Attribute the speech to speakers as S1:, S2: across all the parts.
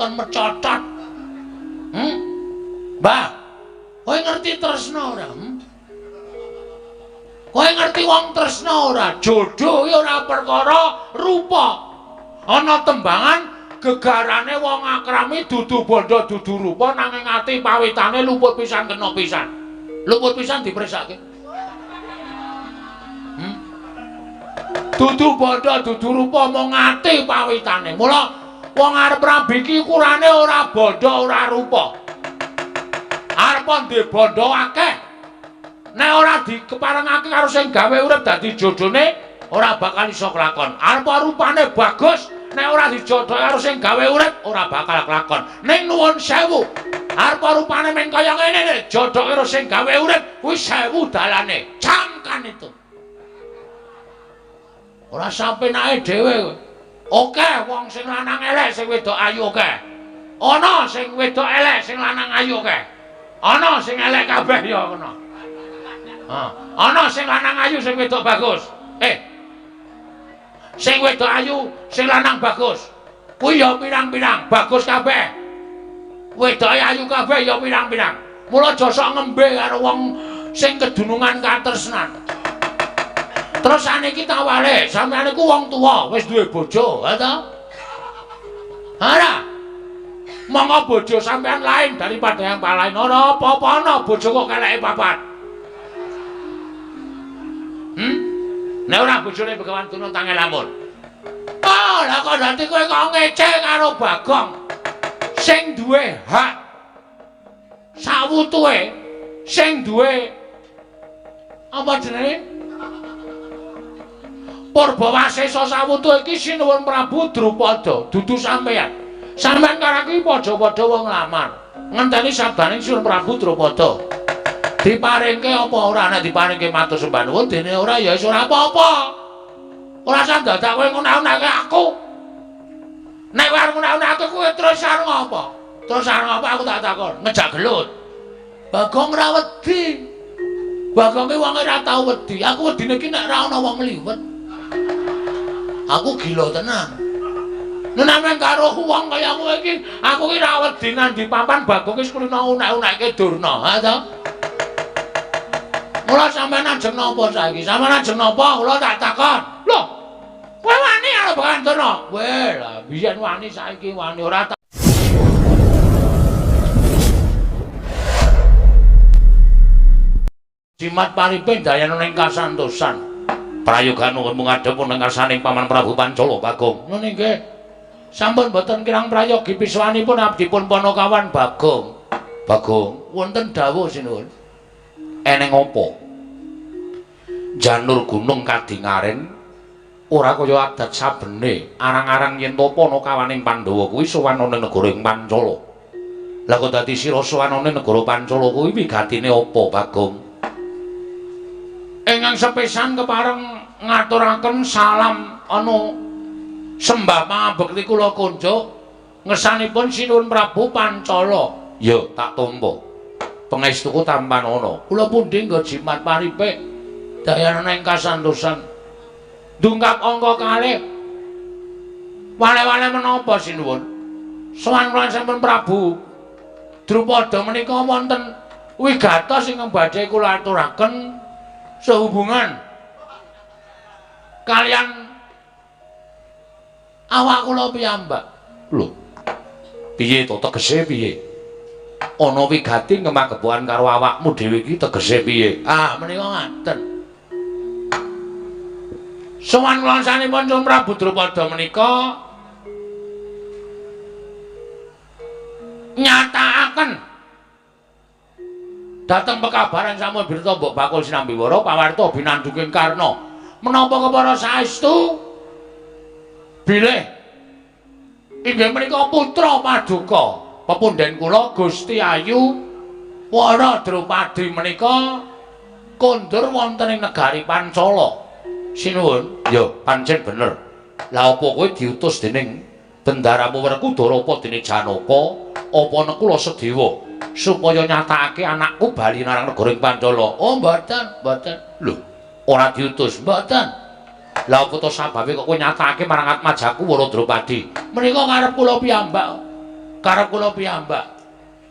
S1: katon mecocot. Mbah, kowe ngerti tresna ora? Kowe ngerti wong tresna ora? Jodoh iki ora perkara rupa. Ana tembangan gegarane wong akrami dudu bondo dudu rupa nanging ati pawitane luput pisan kena pisan. Luput pisan dipresake. Dudu bondo dudu rupa mung ati pawitane. Mula wong arep rabi iki ukurane ora bondo ora rupa. Arep ndek bondo akeh. Nek ora dikeparengake karo sing gawe urip dadi jodhone ora bakal iso kelakon. Arep rupane bagus, nek ora dijodhoke karo sing gawe urip ora bakal kelakon. Ning nuwun sewu, arep rupane meng kaya ngene nek jodhoke karo sing gawe urip kuwi sewu dalane. Camkan itu. Ora sampenake dhewe. Oke, wong sing lanang elek sing wedok ayu oke. Ana sing wedok elek sing lanang ayu oke. Ana sing elek kabeh ya ngono. Ana sing lanang ayu sing wedok bagus. Sing wedok ayu sing lanang bagus. Kuwi ya pirang-pirang, bagus kabeh. Wedoke ayu kabeh ya pirang-pirang. Mula aja sok ngembe karo wong sing kedunungan katresnan. Terus saniki tak wale, sampeyan iku wong tuwa, wis duwe bojo, ha ta? Ora. Monggo bojo sampeyan lain daripada yang lain. Ora apa-apa ana bojo kok keleke papat. Nek ora bojone Begawan Durna tange lamun. Oh, lah kok dadi kowe kok ngece karo Bagong. Sing duwe hak sawutuhe, sing duwe apa jenenge? Purbawasesa sawutuhe iki Sinuwun Prabu Drupada, dudu sampeyan. Sampeyan karo aku padha-padha wong lamar. Ngenteni sabdaning Sinuwun Prabu Drupada. Diparingke apa ora? Nek diparingke matur sembah nuwun, dene ora ya wis ora apa-apa. Ora usah dadak kowe ngunak-unake aku. Nek kowe arep ngunak-unake kowe terus arep ngopo? Terus arep ngopo aku tak takon? Ngejak gelut. Bagong ora wedi. Bagong ki wong ora tau wedi. Aku wedine ki nek ora ana wong liwet. Aku gila tenan. Nek nang karo wong kaya kowe iki, aku ki ora wedi nang di papan Bagong ki kulino unek-unekke Durna, ha ta? Mula sampeyan ajeng napa saiki? Sampeyan ajeng napa? Kula tak takon. Lho, kowe wani karo Begawan Durna? Weh, lah biyen wani saiki wani ora. Jimat paripe dayana ning kasantosan. Prayoga nuwun ngadhep ing ngarsaning Paman Prabu Pancala Bagong. Ngono nggih. Sampun boten kirang prayogi piswanipun abdipun Panakawan Bagong. Bagong, wonten dawuh sinuwun. Eneng apa? Janur gunung kadingaren ora kaya adat sabene, arang-arang yen to Panakawaning Pandhawa kuwi sowan ana ning negara Pancala. Lah kok dadi sira sowan ana ning negara Pancala kuwi wigatine apa, Bagong? Ingkang sepisan kepareng ngaturaken salam anu sembah pangabekti kula kunjuk ngersanipun Sinuwun Prabu Pancala. Ya, tak tampa. Pangestuku tampanana. Kula pundi nggo jimat paripe dayana ing kasantosan. Dungkap angka kalih. Wale-wale menapa sinuwun? Sowan kula sampun Prabu Drupada menika wonten wigatos ingkang badhe kula aturaken sehubungan kalian awak kula piyambak. Lho. Piye to tegese piye? Ana wigati ngemagepokan karo awakmu dhewe iki tegese piye? Ah, menika ngaten. Sowan kula sanipun Prabu Drupada menika nyatakaken dhateng pekabaran sampun birta mbok bakul sinambiwara pawarta binanduking Karna. Menapa kepara saestu bilih inggih menika putra paduka pepunden kula Gusti Ayu Wara Drupadi menika kondur wonten ing negari Pancala. Sinuwun, ya pancen bener. Lah apa kowe diutus dening bendaramu Werkudara apa dene Janaka apa Nekula Sedewa supaya nyatakake anakku bali marang negara Pancala? Oh, mboten, mboten. Lho, ora diutus, mboten. Lah apa to sababe kok kowe nyatakake marang atmajaku Wara Drupadi? Menika karep kula piyambak. Karep kula piyambak.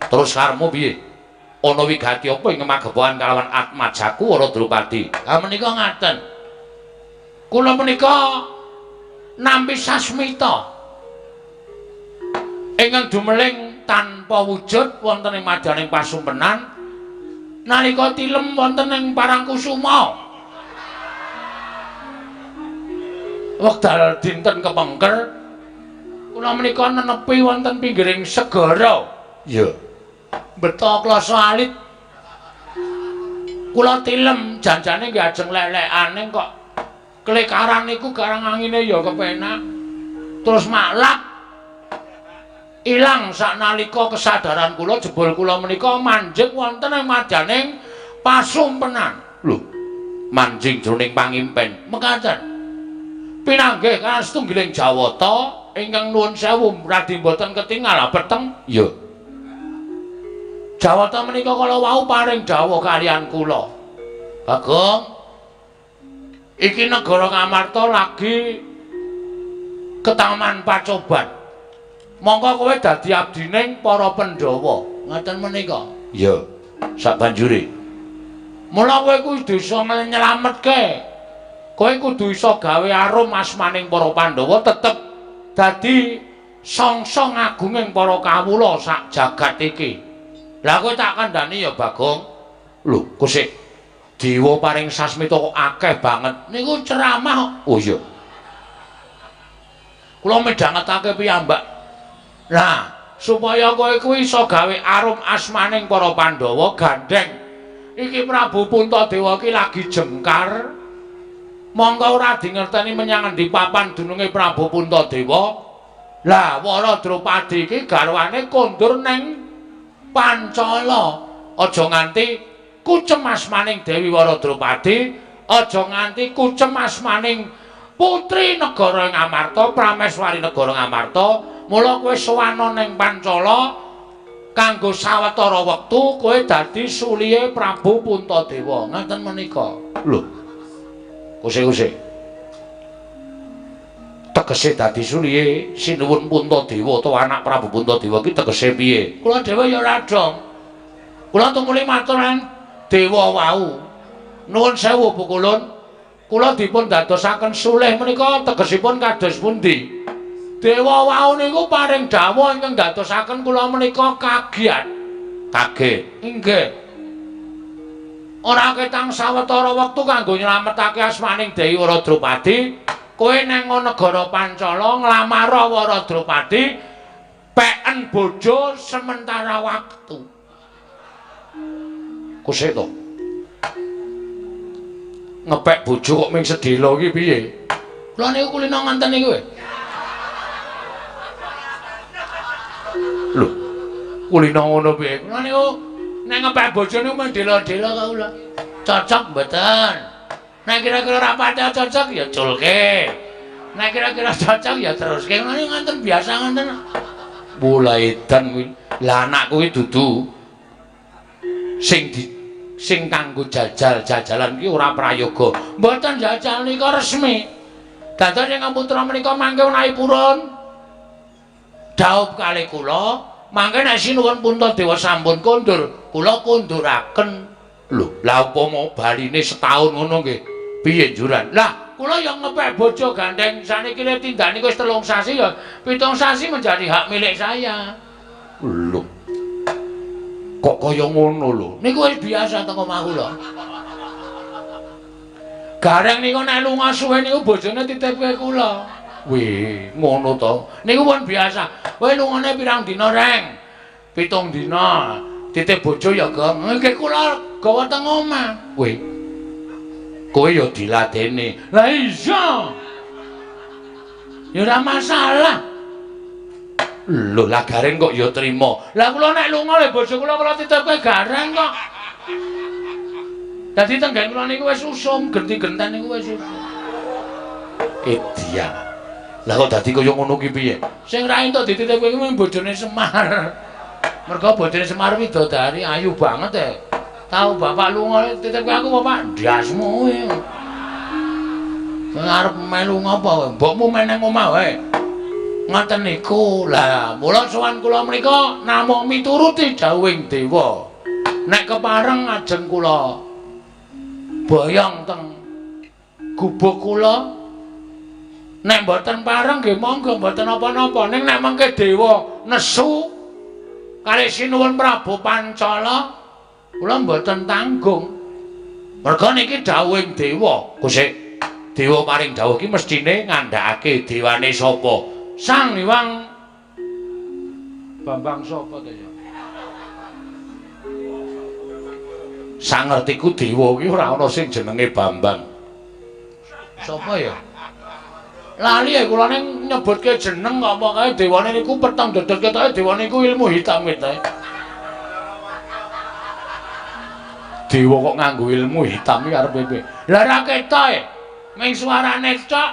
S1: Terus karepmu piye? Ana wigati apa ing magepokan kalawan Atmajaku Wara Drupadi? Ha menika ngaten. Kula menika nampi sasmita ingkang dumeling tanpa wujud wonten ing madyaning pasumpenan nalika tilem wonten ing Parangkusuma. Wekdal dinten kepengker kula menika nenepi wonten pinggiring segara. Iya. Beto klasa alit. Kula tilem janjane nggih ajeng lelekane kok klekaran niku garang angine ya kepenak. Terus maklak ilang saknalika kesadaran kula jebul kula menika manjing wonten ing madyaning pasumpenan. Lho, manjing jroning pangimpen. Mekaten. Pinanggih kang setunggiling Jawata ingkang nuwun sewu radi mboten ketingal peteng. Iya. Jawata menika kala wau paring dawuh kaliyan kula. Bagong, iki negara Ngamarta lagi ketaman pacoban. Mongko kowe dadi abdining para Pandhawa. Ngaten menika. Iya. Sabanjure. Mula kowe kudu iso nyelametke. Kowe kudu iso gawe arum asmaning para Pandhawa tetep dadi songsong agunging para kawula sak jagat iki. Lah kowe tak kandhani ya, Bagong. Lho, kok sik dewa paring sasmita kok akeh banget. Niku ceramah. Oh iya. Kula midhangetake piyambak. Lah, supaya kowe kuwi iso gawe arum asmaning para Pandhawa gandheng. Iki Prabu Puntadewa iki lagi jengkar. Mongko ora dingerteni menyang endi papan dununge Prabu Puntadewa. Lah, Wara Drupadi iki garwane kondur neng Pancala. Aja nganti kucem asmaning Dewi Wara Drupadi, aja nganti kucem asmaning putri negara Ngamarta, Prameswari negara Ngamarta. Mula kowe sowana ning Pancala kanggo sawetara wektu kowe dadi sulihe Prabu Puntadewa. Ngaten menika. Lho. Kuse-kuse. Tegese dadi sulihe Sinuwun Puntadewa utawa anak Prabu Puntadewa ki tegese piye? Kula dhewe ya ora dong. Kula tumuli matur dewa wau. Nuwun sewu Pukulun. Kula dipun dadosaken sulih menika tegesipun kados pundi? Dewa wau niku paring dawuh ingkang dadosaken kula menika kagiat. Kaget. Inggih. Ora ketang sawetara wektu kanggo nyelametake asmaning Dewi Wara Drupadi, kowe nang negara Pancala nglamar Wara Drupadi peken bojo sementara waktu. Kusik to. Ngepek bojo kok ming sedhela iki piye? Kula niku kulino nganten niku. Lho, kulino ngono piye? Kula niku nek ngepek bojo niku mung dela-dela kok kula. Cocok mboten? Nek kira-kira ora pati cocok ya culke. Nek kira-kira cocok ya teruske. Ngono niku nganten biasa nganten. Mulai edan kuwi. Lah anakku kuwi dudu sing kanggo jajal-jajalan ki ora prayoga. Mboten jajal nika resmi. Dados ingkang putra menika mangke menawi purun dhaup kalih kula, mangke nek Sinuwun Puntadewa sampun kondur, kula konduraken. Lho, lah upama baline setahun ngono nggih, piye njuran? Lah, kula ya ngepek bojo gandeng saniki le tindak niku wis 3 sasi ya, 7 sasi menjadi hak milik saya. Lho. Kok kaya ngono lho? Niku wis biasa teng omah kula. Gareng niku nek lunga suwe niku bojone titipke kula. Wih, ngono to. Niku pun biasa. Kowe lungane pirang dina, Reng? 7 dina. Titip bojo ya, Gong. Nggih kula gawa teng omah. Wih. Kowe ya diladeni. Lah iya. Ya ora masalah. Lho, lah Gareng kok ya trima. Lah kula nek lunga le bojo kula kula titipke Gareng kok. Dadi tenggen kula niku wis usum, genti-genten niku wis usum. Edian. Lah kok dadi kaya ngono ki piye? Sing ra entuk dititipke kuwi bojone Semar. Mergo bojone Semar widodari ayu banget e. Tau bapak lunga titipke aku bapak ndasmu kuwi. Sing arep melu ngopo kowe? Mbokmu meneng omah wae. Ngoten niku. Lah, mula sowan kula menika namung mituruti dawuhing dewa. Nek kepareng ajeng kula boyong teng gubuk kula. Nek mboten pareng nggih monggo mboten napa-napa. Ning nek mengke dewa nesu kalih Sinuwun Prabu Pancala kula mboten tanggung. Merga niki dawuhing dewa. Gusik, dewa paring dawuh iki mesthine ngandhakake dewane sapa? Sang Hyang Bambang sapa to ya? Sangertiku dewa iki ora ana sing jenenge Bambang. Sapa ya? Lali ya kula ning nyebutke jeneng kok pokoke dewane niku peteng dedet ketoke dewane niku ilmu hitam ketoke. Dewa kok nganggo ilmu hitam iki arep piye? Lah ora ketoke. Ming suarane tok.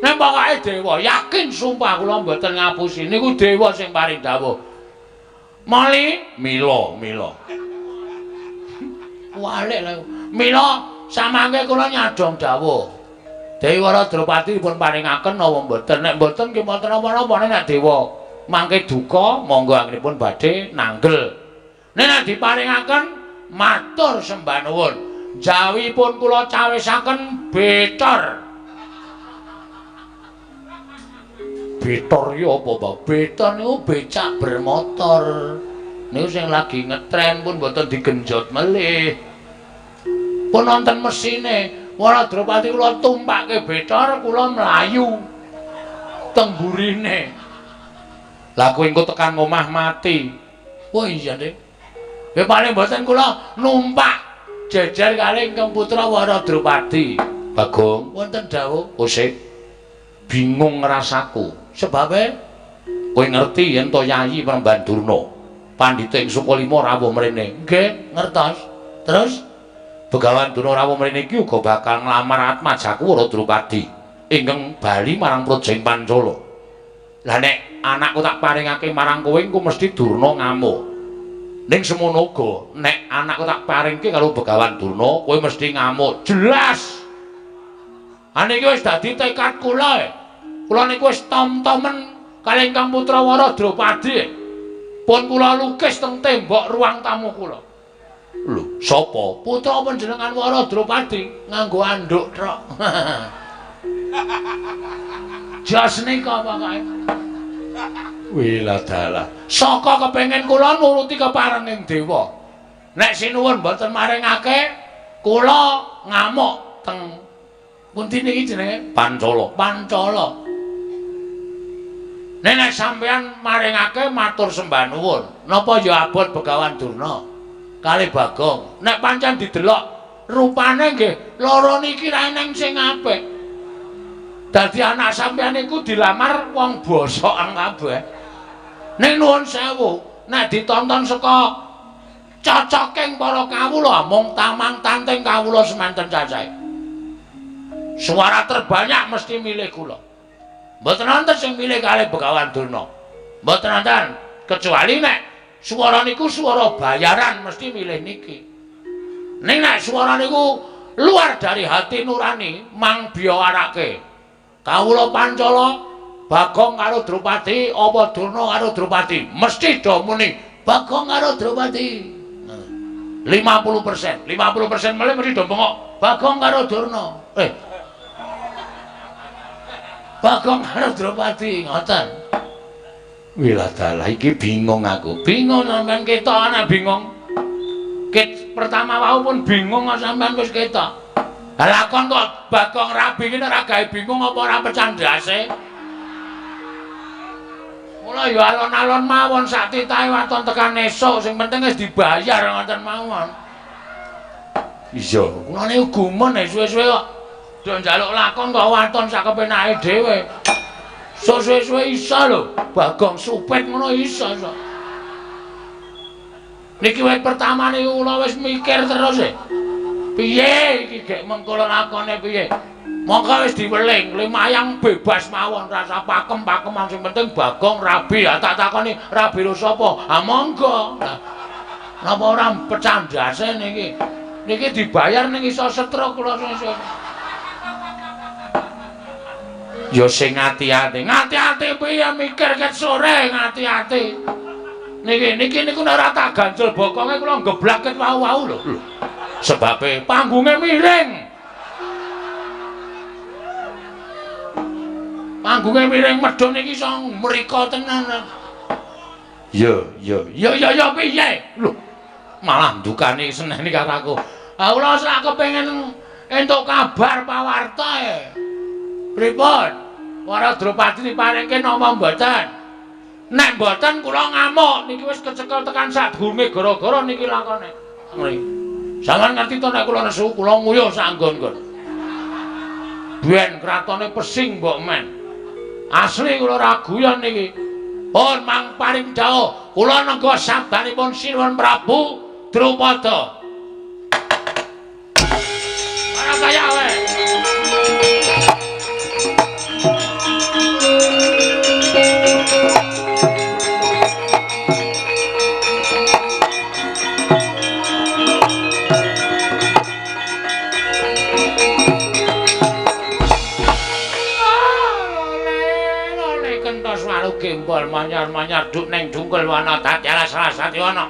S1: Nek pokoke dewa yakin sumpah kula mboten ngapusi niku dewa sing paring dawuh. Mali mila mila. Walik lha. Mila samangke kula nyadong dawuh. Dewi Wara Drupadi dipun paringaken napa mboten? Nek mboten nggih mboten napa-napa. Nek dewa mangke duka monggo anggenipun badhe nanggel. Nek nek diparingaken matur sembah nuwun. Jawipun kula cawisaken betor. Betor iki apa, Pak? Betor niku becak bermotor. Niku sing lagi ngetren pun mboten digenjot melih. Pun wonten mesine. Wara Drupadi kula tumpake betor kula mlayu teng burine. Lah kowe engko tekan omah mati. Oh iya, Dik. Ya paling mboten kula numpak jejer kalih ingkang putra Wara Drupadi. Bagong, wonten dawuh. Usik. Bingung rasaku. Sebabe kowe ngerti yen to Yayi Premban Durna pandhita ing Sukalima rawuh mrene. Nggih, ngertos. Terus Begawan Durna rawuh mrene iki uga bakal nglamar atmajaku Wara Drupadi ingkang bali marang Praja ing Pancala. Lah nek anakku tak paringake marang kowe engko mesti Durna ngamuk. Ning semono uga nek anakku tak paringke karo Begawan Durna kowe mesti ngamuk. Jelas. Ha niki wis dadi tekad kula. Kula niku wis tom-tomen kalih ingkang putra Wara Drupadi. Pun kula lukis teng tembok ruang tamu kula. Lho, sapa? Putra panjenengan Wara Drupadi nganggo anduk trok. Jos nika pokoke. Wiladalah. Saka kepengin kula nuruti keparenging dewa. Nek sinuwun mboten maringake, kula ngamuk teng pundi niki jenenge? Pancala. Pancala. Nek nek sampeyan maringake matur sembah nuwun. Napa ya abot Begawan Durna? Kalih Bagong. Nek pancen didelok rupane nggih loro niki ra eneng sing apik. Dadi anak sampeyan niku dilamar wong bosokan kabeh. Ning nuwun sewu, nek ditonton saka cocoking para kawula mung tamang tanting kawula semanten cacahe. Suara terbanyak mesti milih kula. Mboten wonten sing milih kalih Begawan Durna. Mboten wonten, kecuali nek suara niku suara bayaran mesti milih niki. Ning nek suara niku luar dari hati nurani mang biyawarake. Kawula Pancala Bagong karo Drupadi apa Durna karo Drupadi mesti do muni Bagong karo Drupadi. 50%, 50% melih mesti do bengok Bagong karo Durna. Bagong karo Drupadi ngoten. Wiladalah iki bingung aku. Bingung sampean ketok ana bingung. Ket pertama wau pun bingung sampean wis ketok. Lah lakon kok Bagong rabi iki ora gawe bingung apa ora pecah ndase. Mula ya alon-alon mawon sak titahe waton tekan esuk sing penting wis dibayar ngoten mawon. Iya, kula niku gumun suwe-suwe kok do njaluk lakon kok waton sak kepenake dhewe. Suwe-suwe iso lho, Bagong supit ngono iso iso. Niki wit pertama niku kula wis mikir terus e. Piye iki gek mengko lakone piye? Mongko wis diweling, lumayan bebas mawon rasa pakem-pakeman sing penting Bagong rabi. Ya tak takoni rabi lho sapa? Ha monggo. Lah napa ora pecah ndase niki? Niki dibayar ning iso stroke kula sesuk. Ya sing ati-ati. Ngati-ati piye mikir ket sore ngati-ati. Niki niki niku nek ora tak ganjel bokonge kula geblak ket wau-wau lho. Sebabe panggunge miring. Panggunge miring medhun iki iso mriko tenan. Ya ya ya ya ya piye? Lho malah ndukani seneni karo aku. Ha kula sak kepengin entuk kabar pawarta e. Pripun? Para Drupadi diparingke napa mboten? Nek mboten kula ngamuk niki wis kecekel tekan sak gurunge gara-gara niki lakone. Ngri. Sampeyan ngerti to nek kula nesu kula nguyuh sak nggon-nggon. Ben kratone pesing mbok men. Asli kula ora guyon niki. Pun mang paring dawuh kula nengga sabdanipun Sinuwun Prabu Drupada. Ora kaya wae. Gembol manyar-manyar duk neng dungkul wana dadi alas rasati wana.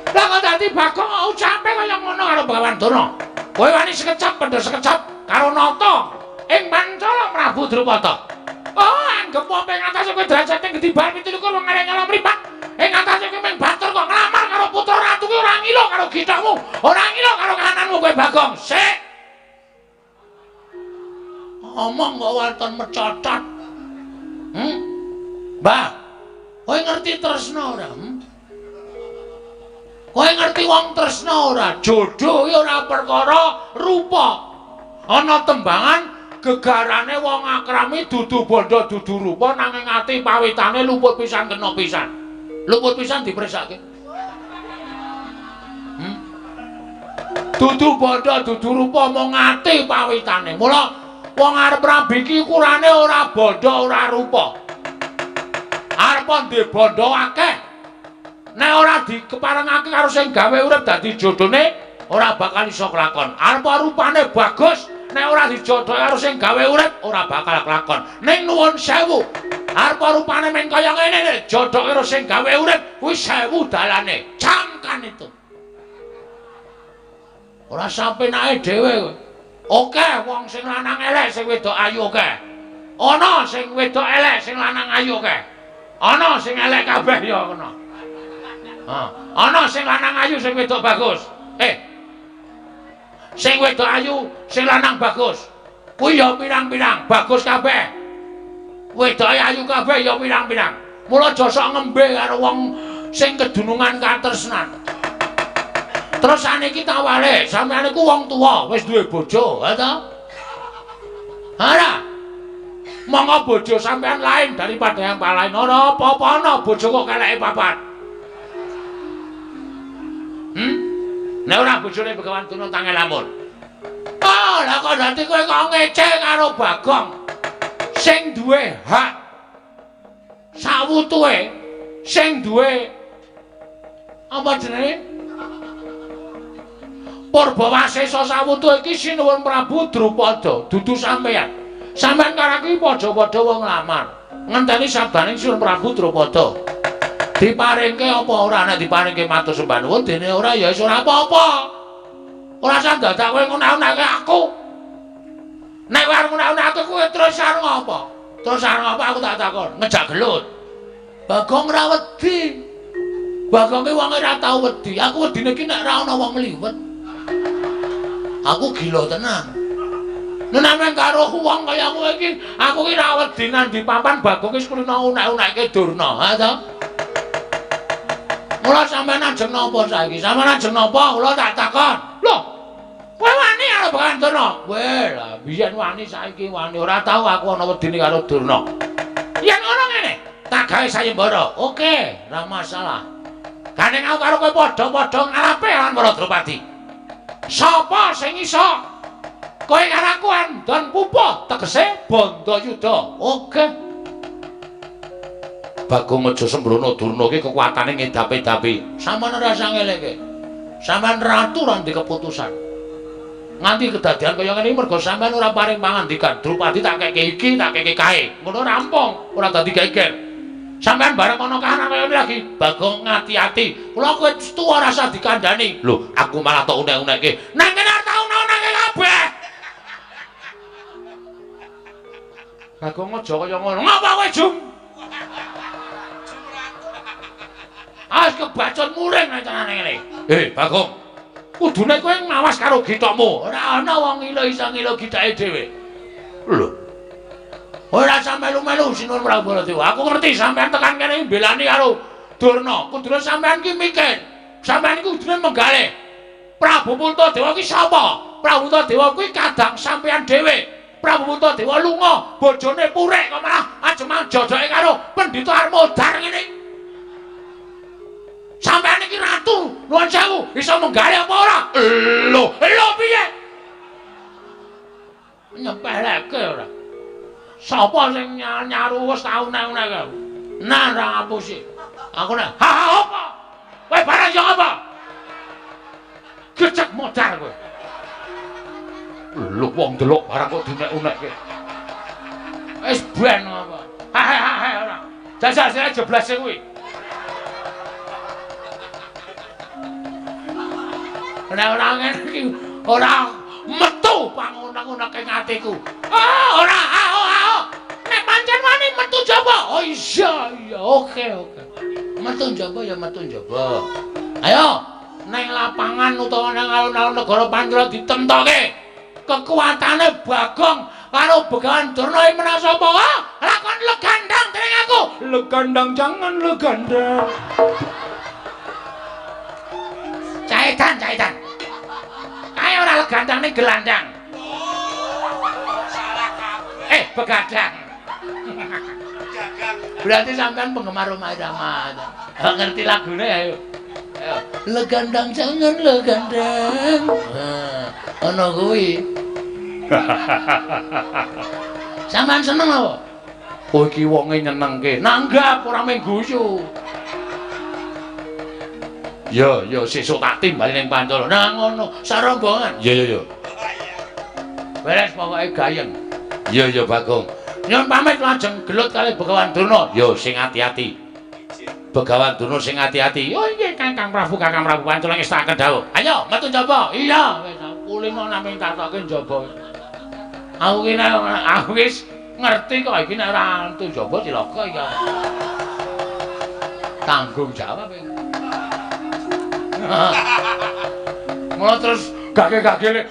S1: Lah kok dadi Bagong ucape kaya ngono karo Begawan Durna. Kowe wani sekecap pendha sekecap karo nata ing Pancala Prabu Drupada. Oh, anggep apa ing atase kowe derajate gedhi bar 27 wong arek nyala mripat. Ing atase kowe mung batur kok nglamar karo putra ratu ki ora ngilo karo githokmu, ora ngilo karo kananmu kowe Bagong. Sik. Omong kok waton mecocot. Mbah, kowe ngerti tresna ora? Kowe ngerti wong tresna ora? Jodoh ki ora perkara rupa. Ana tembangan gegarane wong akrami dudu bondo dudu rupa nanging ati pawitane luput pisan kena pisan. Luput pisan dipresake. Dudu bondo dudu rupa mung ati pawitane. Mula wong arep rabi iki ukurane ora bondo ora rupa. Arep ndek bondo akeh. Nek ora dikeparengake karo sing gawe urip dadi jodhone ora bakal iso kelakon. Arep rupane bagus, nek ora dijodhoke karo sing gawe urip ora bakal kelakon. Ning nuwun sewu, arep rupane meng kaya ngene jodhoke karo sing gawe urip kuwi sewu dalane. Camkan itu. Ora sampenake dhewe. Oke, wong sing lanang elek sing wedok ayu oke. Ana sing wedok elek sing lanang ayu oke. Ana sing elek kabeh ya ana. Ana sing lanang ayu sing wedok bagus. Sing wedok ayu sing lanang bagus. Kuwi ya pirang-pirang, bagus kabeh. Wedoke ayu kabeh ya pirang-pirang. Mula aja sok ngembe karo wong sing kedunungan katresnan. Terus saniki tak walik, sampeyan iku wong tuwa, wis duwe bojo, ha ta? Ora. Monggo bojo sampeyan lain daripada yang lain. Ora apa-apa ana bojo kok keleke papat. Nek ora bojone Begawan Durna tange lamun. Oh, lah kok dadi kowe kok ngece karo Bagong. Sing duwe hak sawutuhe, sing duwe apa jenenge? Purbawasesa sawutuhe iki Sinuwun Prabu Drupada, dudu sampeyan. Sampeyan karo aku padha-padha wong nglamar. Ngenteni sabdaning Sinuwun Prabu Drupada. Diparingke apa ora? Nek diparingke matur sembah nuwun, dene ora ya wis ora apa-apa. Ora usah dadak kowe ngunak-unake aku. Nek kowe arep ngunak-unake aku kowe terus arep ngopo? Terus arep ngopo aku tak takon, ngejak gelut. Bagong ora wedi. Bagong ki wong ora tau wedi. Aku wedine ki nek ora ana wong liwet. Aku gila tenan. Nek karo wong kaya kowe iki, aku ki ora wedi nang papan Bagong wis kulino unek-unekke Durna, ha to? Mula sampeyan ajeng napa saiki? Sampeyan ajeng napa? Kula tak takon. Lho, kowe wani karo Begawan Durna? Kowe lah biyen wani saiki wani. Ora tau aku ana wedine karo Durna. Yen ngono ngene, tak gawe sayembara. Oke, ora masalah. Gandeng aku karo kowe padha-padha ngalape lan para Drupadi. Sapa sing iso? Kowe karo aku andon pupuh, tegese Bandayuda. Oke. Bagong aja sembrono, Durna iki kekuatane ngedapi-dapi. Sampeyan ora usah ngeleke. Sampeyan ratu ora ndek keputusan. Nganti kedadian kaya ngene iki mergo sampean ora paring pangandikan. Drupadi tak keke iki, tak keke kae. Ngono rampung, ora dadi geger. Sampean bareng ana kahanan kaya ngene lagi, Bagong ngati-ati. Kula kowe tuwa ora usah dikandhani. Lho, aku malah tok unek-unekke. Nang kene arep tak unek-unekke kabeh. Bagong aja kaya ngono. Ngapa kowe, Jum? Ah, kebacut muring nek tenane ngene. Bagong. Kudune kowe ngawas karo githokmu. Ora ana wong ngilo iso ngilo githake dhewe. Lho. Ora usah melu-melu Sinuwun Prabu Baladewa. Aku ngerti sampean tekan kene mbelani karo Durna. Kudune sampean ki mikir. Sampean iki kudune menggalih. Prabu Puntadewa ki sapa? Prabu Puntadewa kuwi kadang sampean dhewe. Prabu Puntadewa lunga, bojone purik kok malah ajemang jojoke karo Pendhita Armodar ngene. Sampeyan iki ratu, nuwun sewu, iso menggalih apa ora? Lho, lho piye? Nyepeleke ora. Sapa sing nyaru wis tau nek-nek aku? Nah, ora ngapusi. Aku nek, ha ha apa? Kowe barang yo apa? Gecek modar kowe. Lho wong delok barang kok diunek-unekke. Wis ben apa? Ha ha ha ora. Jajal sira jeblase kuwi. Nek ora ngene iki ora metu pangunek-unek ing atiku. Ah, ora, ah, ah. Nek pancen wani metu njaba. Oh iya, iya, oke, oke. Metu njaba ya metu njaba. Ayo, neng lapangan utawa nang alun-alun negara Pancala ditemtoke. Kekuatane Bagong karo Begawan Durna menang sapa? Ah, lakon legandang dening aku. Legandang jangan legandang. Caitan, caitan. Kae ora legandang ning gelandang.
S2: Salah kabeh.
S1: Begadang.
S2: Dagang.
S1: Berarti sampean penggemar Rhoma Irama. Oh, ngerti lagune ayo. Ayo. Legandang jangan legandang. Nah, ono kuwi. Sampean seneng apa? Oh iki wonge nyenengke. Nanggap ora mung guyu. Ya, ya sesuk tak timbali ning Pancala. Nah ngono, sarombongan. Ya, ya, ya. Beres pokoke gayeng. Ya, ya Bagong. Nyuwun pamit lajeng gelut kali Begawan Durna. Ya sing ati-ati. Begawan Durna sing ati-ati. Oh nggih Kakang Prabu, Kakang Prabu Pancala ngestakaken dawuh. Ayo metu njaba. Iya, wis kulino namung tatoke njaba. Aku ki nek aku wis ngerti kok iki nek ora metu njaba cilaka iki. Tanggung jawab iki. Mula terus gage-gagene.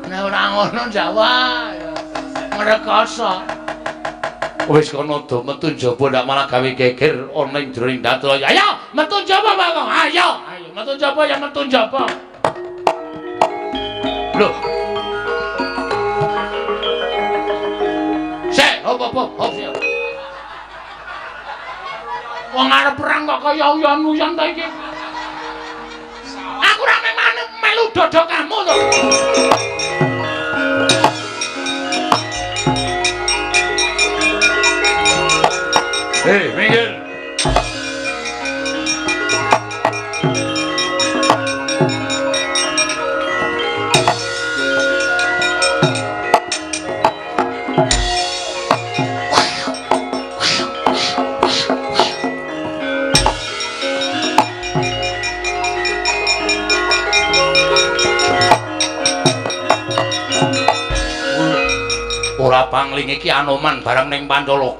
S1: Nek ora ngono jawab ngrekoso. Wis kono do metu njaba ndak malah gawe geger ana ing jroning datra. Ayo metu njaba Bagong. Ayo, ayo metu njaba ya metu njaba. Lho. Sik, hop hop hop. Wong arep perang kok kaya uyon-uyon ta iki. Aku ora melu dodok kamu to. Hei, minggir. Ora pangling iki Anoman bareng ning Pancala.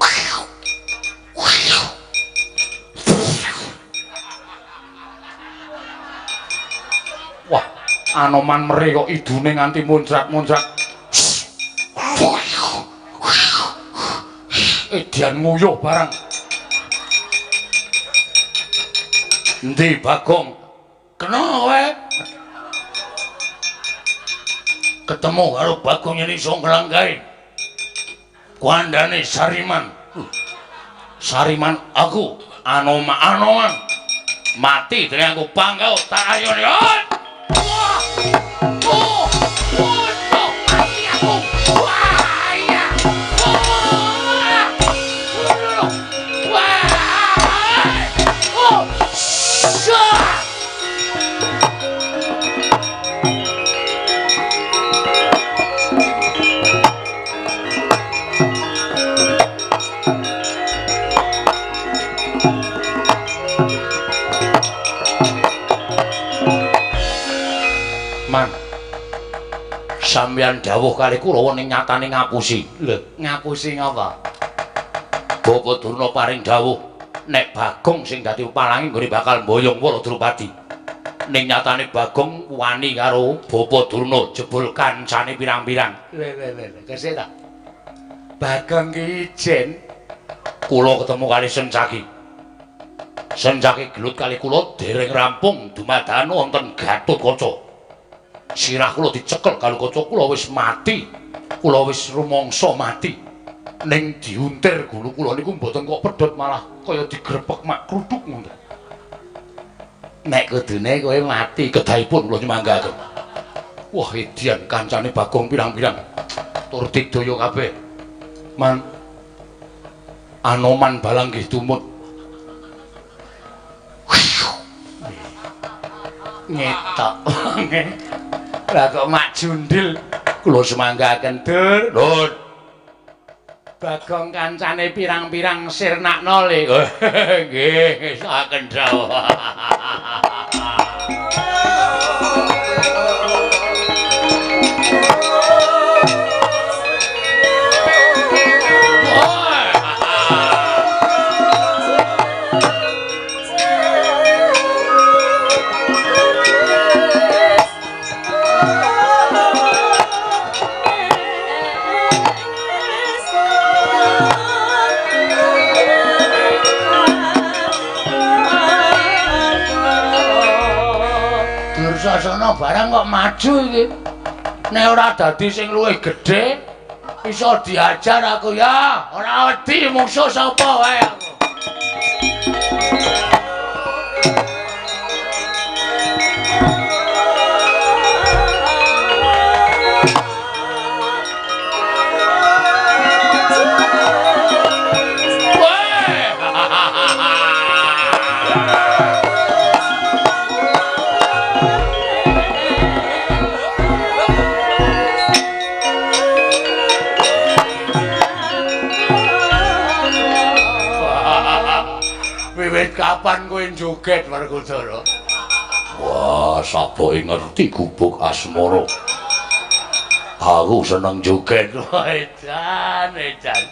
S1: Wah, Anoman meri kok idune nganti muncrat-muncrat. Edian nguyuh barang. Endi Bagong? Kena kowe. Ketemu karo Bagong yen iso nglanggahi. Kuandane Sariman. Sariman aku Anoma Anoman. Mati dening aku pangkau tak ayone. Wah! Oh! Oh! Mati aku. Wah! Iya. Wah! Wah! Oh! Syah! Man. Sampeyan dawuh kali Kurawa ning nyatane ngapusi. Lho,
S3: ngapusi ngapa?
S1: Bapak Durna paring dawuh nek Bagong sing dadi pepalange nggone bakal mboyong Wara Drupadi. Ning nyatane Bagong wani karo Bapak Durna jebul kancane pirang-pirang.
S3: Lho lho lho, kesih ta? Bagong ki ijen
S1: kula ketemu kali Sencaki. Sencaki gelut kali kula dereng rampung dumadakan wonten Gatotkaca. Sirah kula dicekel karo kaca kula wis mati. Kula wis rumangsa mati. Ning diuntir gulu kula niku mboten kok pedhot malah kaya digrepek mak kruduk ngoten.
S3: Nek kudune kowe mati
S1: kedahipun kula nyumanggaaken. Wah, edian kancane Bagong pirang-pirang. Tur digdaya kabeh. Man Anoman balang nggih tumut.
S3: Ngetok. Lah kok mak jundil
S1: kula sumanggaken dur. Lho.
S3: Bagong kancane pirang-pirang sirnakno le.
S1: Nggih, ngesaken dawuh. Dursasana barang kok maju iki. Nek ora dadi sing luwih gedhe iso diajar aku ya. Ora wedi mungsuh sapa wae aku. Kapan kowe joget Werkudara? Wah, saboke ngerti gubuk asmara. Aku seneng joget. Wah, edan, edan.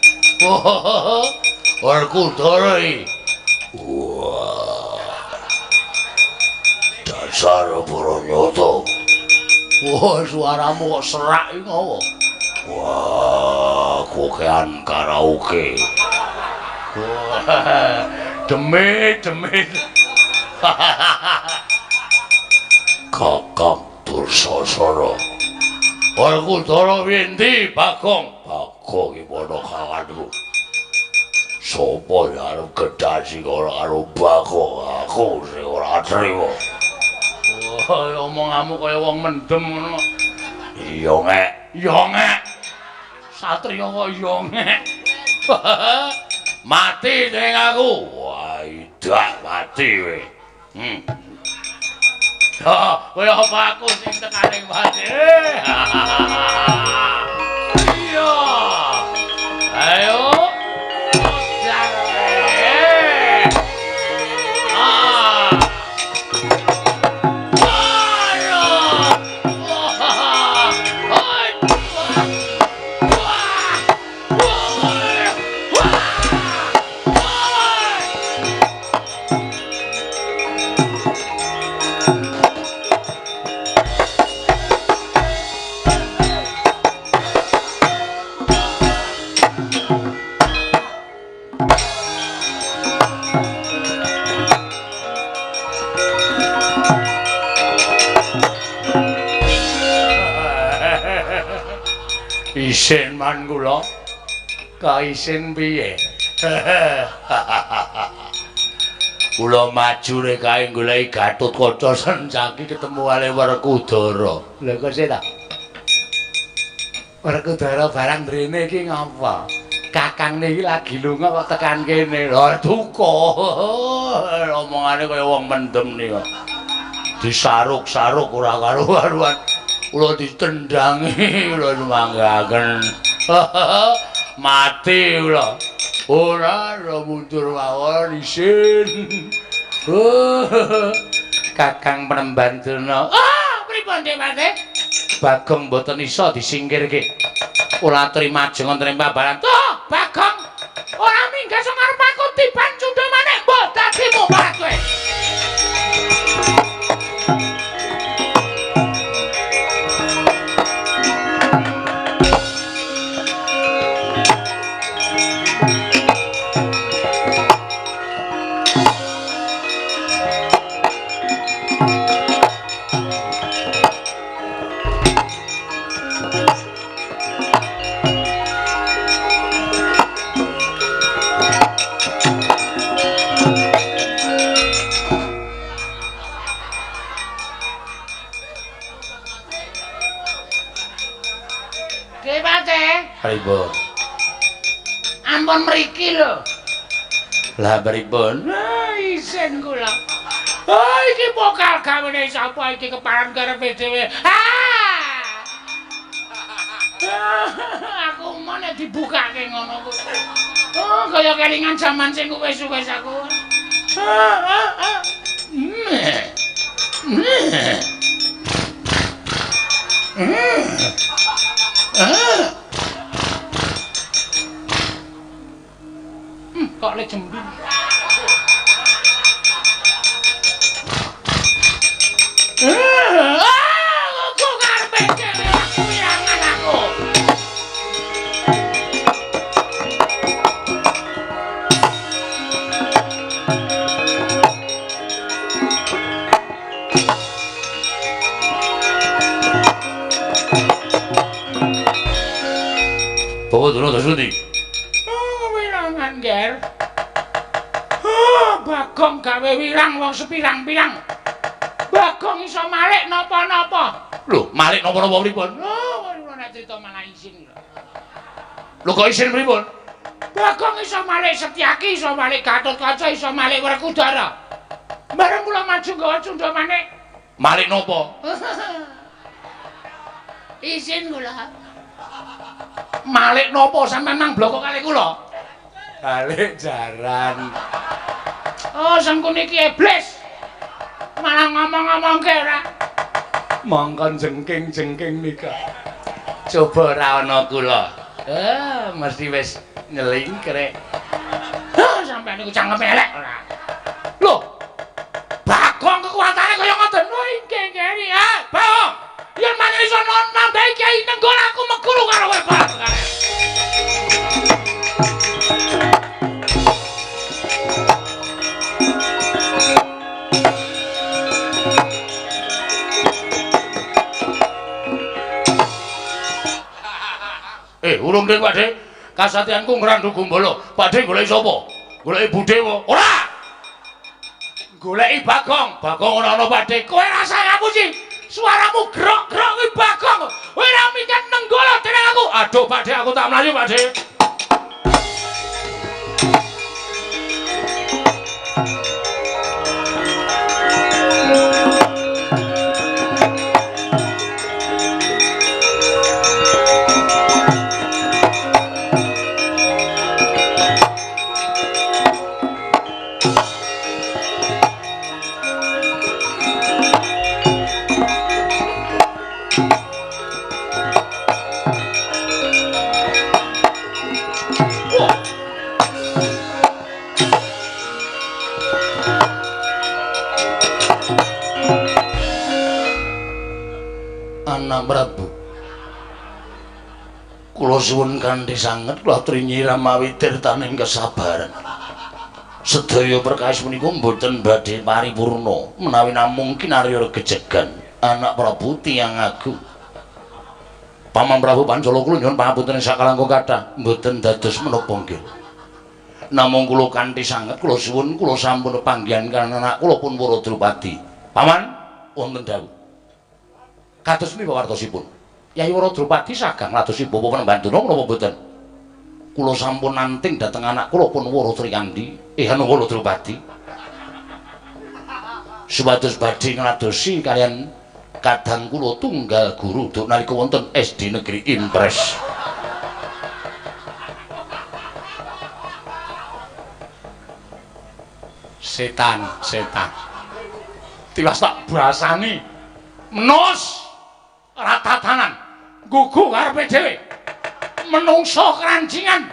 S1: Werkudara iki. Wah. Dasar Baranyata. Wah, suaramu kok serak iki ngopo? Wah, kokean karaoke. Wah. Demit, demit. Kakang Dursasana. Werkudara endi, Bagong? Bagong iki padha kawanku. Sopo ya arep gedhasi ora karo Bagong? Aku sing ora trima. Wah, omonganmu kaya wong mendem ngono. Iya ngek, iya ngek. Satriya kok iya ngek. Mati ning aku. Wah, idak mati kowe. Ha, kowe apa aku sing tekaning mati? Iya. Ayo. Isin man kula.
S3: Kok isin piye?
S1: Kula maju rek kae goleki Gatotkaca Sencaki ketemu kali Werkudara.
S3: Lha kok sih ta? Werkudara barang mrene iki ngapa? Kakang niki lagi lunga kok tekan kene.
S1: Lha duka. Omongane kaya wong mendem nika. Disaruk-saruk ora karu-karuan. Kula ditendangi, kula sumanggaken. Mati kula. Ora ora mundur mawon isin.
S3: Kakang Prembandana.
S1: Ah, pripun? Dik Pate? Bagong mboten iso disingkirke. Kula aturi majeng wonten ing babaran. Tuh, Bagong. Ora minggah saka ngarep aku tiban cundha manik mbok dadi mubarak kowe. Pripun? Ampun mriki lho. Lah pripun? Isin kula. Oh, iki pokal gawene sapa iki keparan karepe dhewe. Ah! Aku meneh dibukake ngono kuwi. Oh, kaya kelingan jaman sing wis-wis aku. Kok le jembi. Kok karepe dhewe aku wirangan aku.
S3: Bawa dulu terus ndi?
S1: Oh, wirangan, Ger. Bagong gawe wirang wong sepirang-pirang. Bagong iso malik napa-napa.
S3: Lho, malik napa-napa pripun?
S1: Oh, kula nek crita malah isin.
S3: Lho kok isin pripun?
S1: Bagong iso malik Setyaki, iso malik Gatotkaca, iso malik Werkudara. Bareng kula maju nggawa cundha manik.
S3: Malik napa?
S1: Isin kula. Malik napa sampean nang bloko kali kula?
S3: Balik jaran.
S1: Oh, sangkune iki iblis. Malah ngomong-ngomongke ora.
S3: Mongkon jengking-jengking nika. Coba ora ana kula. Mesti wis nyelingkrek.
S1: Sampeyan niku cangkem elek ora. Lho. Bagong kekuatane kaya ngoten. Oh, inggih nggih. Ah, Bagong. Yen mangan iso nambahi kiai nenggol aku meguru karo kowe, Pak.
S3: Urung ding, Pak De. Kasatyanku ngrandu Gumbala. Pak De goleki sapa? Goleki Budhe apa? Ora. Goleki Bagong. Bagong ora ana, Pak De.
S1: Kowe rasa ngapusi. Suaramu grok-grok kuwi Bagong. Kowe ora mikir nenggala dening aku.
S3: Aduh, Pak De, aku tak mlayu, Pak De. Anak Prabu, kula suwun kanthi sanget kula aturi nyiram mawi tirtaning kesabaran. Sedaya perkawis punika mboten badhe paripurna menawi namung kinarya regejegan Anak Prabu tiyang agung. Paman Prabu Pancala kula nyuwun pangapunten sakalangkung kathah mboten dados menapa nggih. Namung kula kanthi sanget kula suwun kula sampun panggihan kaliyan anak kula pun Wara Drupadi. Paman wonten dawuh. Kados punika wartosipun? Yai Wara Drupadi sagang ngladosi bapa Penemban Durna menapa mboten? Kula sampun nanting dhateng anak kula pun Wara Trikandi, anu Wara Drupadi. Supados badhe ngladosi kaliyan kadang kula tunggal guru duk nalika wonten SD Negeri Impres. Setan, setan. Tiwas tak basani. Menus.
S1: Ora tatanan. Gugu karepe dhewe. Menungso kerancingan.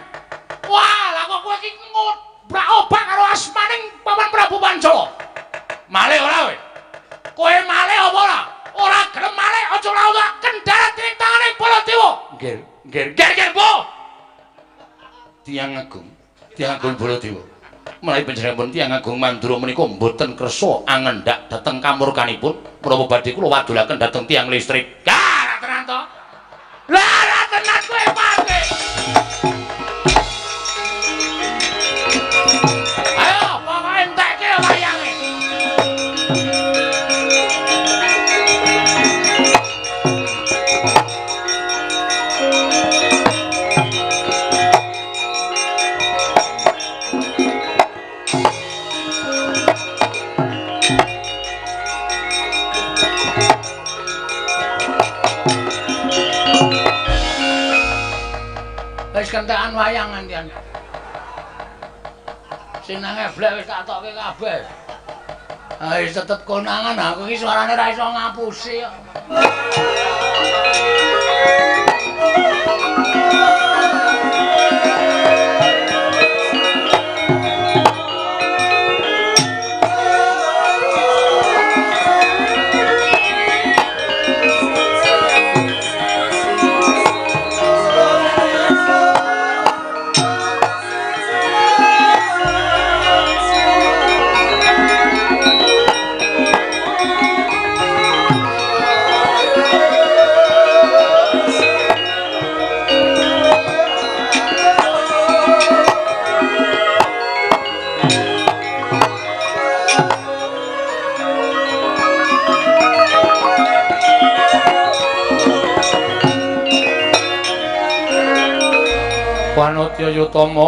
S1: Wah, lah kok kowe iki ngobrak-obrak karo asmaning Paman Prabu Pancala. Malih ora kowe? Kowe malih apa ora? Ora gelem malih aja ora kendharat ning tangane Baladewa.
S3: Nggih, nggih,
S1: nggih, Bu.
S3: Tiyang agung, tiyang agung Baladewa. Menawi panjenenganipun tiyang agung Mandura menika mboten kersa angendak dhateng kamurkanipun, menapa badhe kula wadulaken dhateng tiyang listrik.
S1: Lah, tenan to. Lah, tenan kowe pake. Ayo, pokoke entekke wayange. Wis kentekan wayang ngantian. Sing nang eblek wis tak tokke kabeh. Ah wis tetep konangan aku iki suarane ra iso ngapusi kok. Wanodya Yutama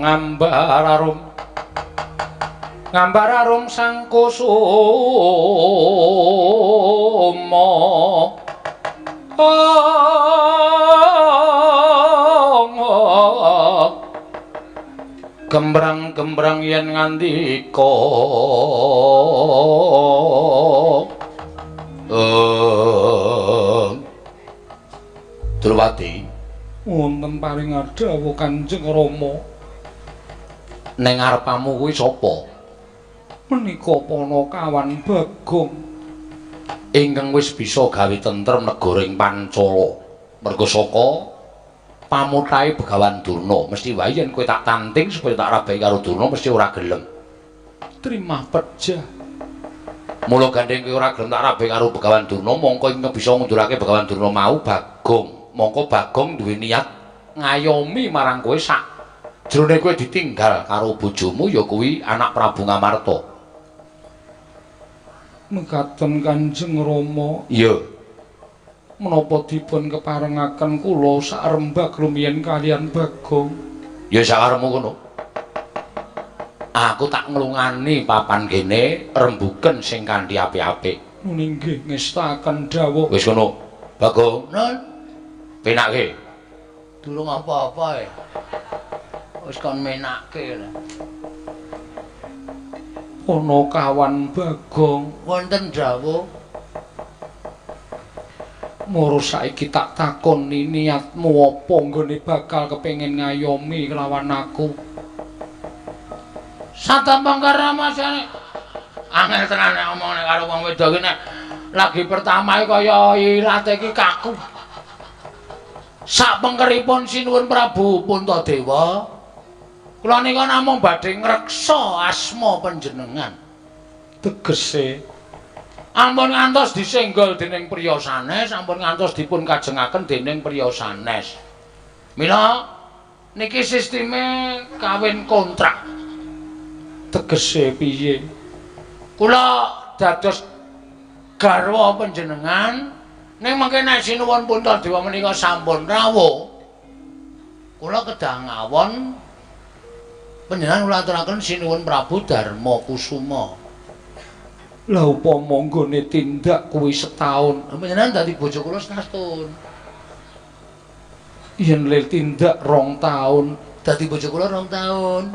S1: ngambar arum ngambar arum sang kusuma gembrang-gembrang yen ngandika
S3: Drupadi
S1: wonten paring dawuh Kanjeng Rama.
S3: Ning ngarepamu kuwi sapa?
S1: Menika Panakawan Bagong
S3: ingkang wis bisa gawe tentrem negara ing Pancala. Merga saka pamutahe Begawan Durna, mesti wae yen kowe tak tanting supaya tak rabai karo Durna mesti ora gelem.
S1: Trimah pejah.
S3: Mula gandeng kowe ora gelem tak rabai karo Begawan Durna, mongko ingkang bisa ngundurake Begawan Durna mau Bagong. Mongko Bagong duwe niat ngayomi marang kowe sak jrone kowe ditinggal karo bojomu ya kuwi anak Prabu Ngamarta.
S1: Mekaten Kanjeng Rama.
S3: Iya.
S1: Menapa dipun keparengaken kula sarembag rumiyin kalian Bagong?
S3: Ya sakarepmu kono. Aku tak nglungani papan kene rembuken sing kanthi apik-apik.
S1: Nggih ngestakaken dawuh.
S3: Wis kono. Bagong.
S1: Nun.
S3: Penake.
S1: Durung apa-apa e. Wis kon menake lho. Panakawan Bagong wonten dawuh. Moro saiki tak takoni niatmu apa nggone bakal kepengin ngayomi kelawan aku.
S3: Satampang karamasane. Angel tenan nek omong nek karo wong wedok iki nek lagi pertama kaya ilate iki kaku. Sak pengkeripun Sinuwun Prabu Puntadewa, kula nika namung badhe ngreksa asma panjenengan.
S1: Tegese
S3: ampun ngantos disenggol dening priya sanes, ampun ngantos dipun kajengaken dening priya sanes. Mila niki sisteme kawin kontrak.
S1: Tegese piye?
S3: Kula dados garwa panjenengan. Ning mangke nek Sinuwun Puntadewa menika sampun rawuh, kula kedah ngawon panjenengan kula aturaken Sinuwun Prabu Darma Kusuma.
S1: Lah upama nggone tindak kuwi setahun,
S3: panjenengan dadi bojo kula setahun.
S1: Yen le tindak 2 taun,
S3: dadi bojo kula 2 taun.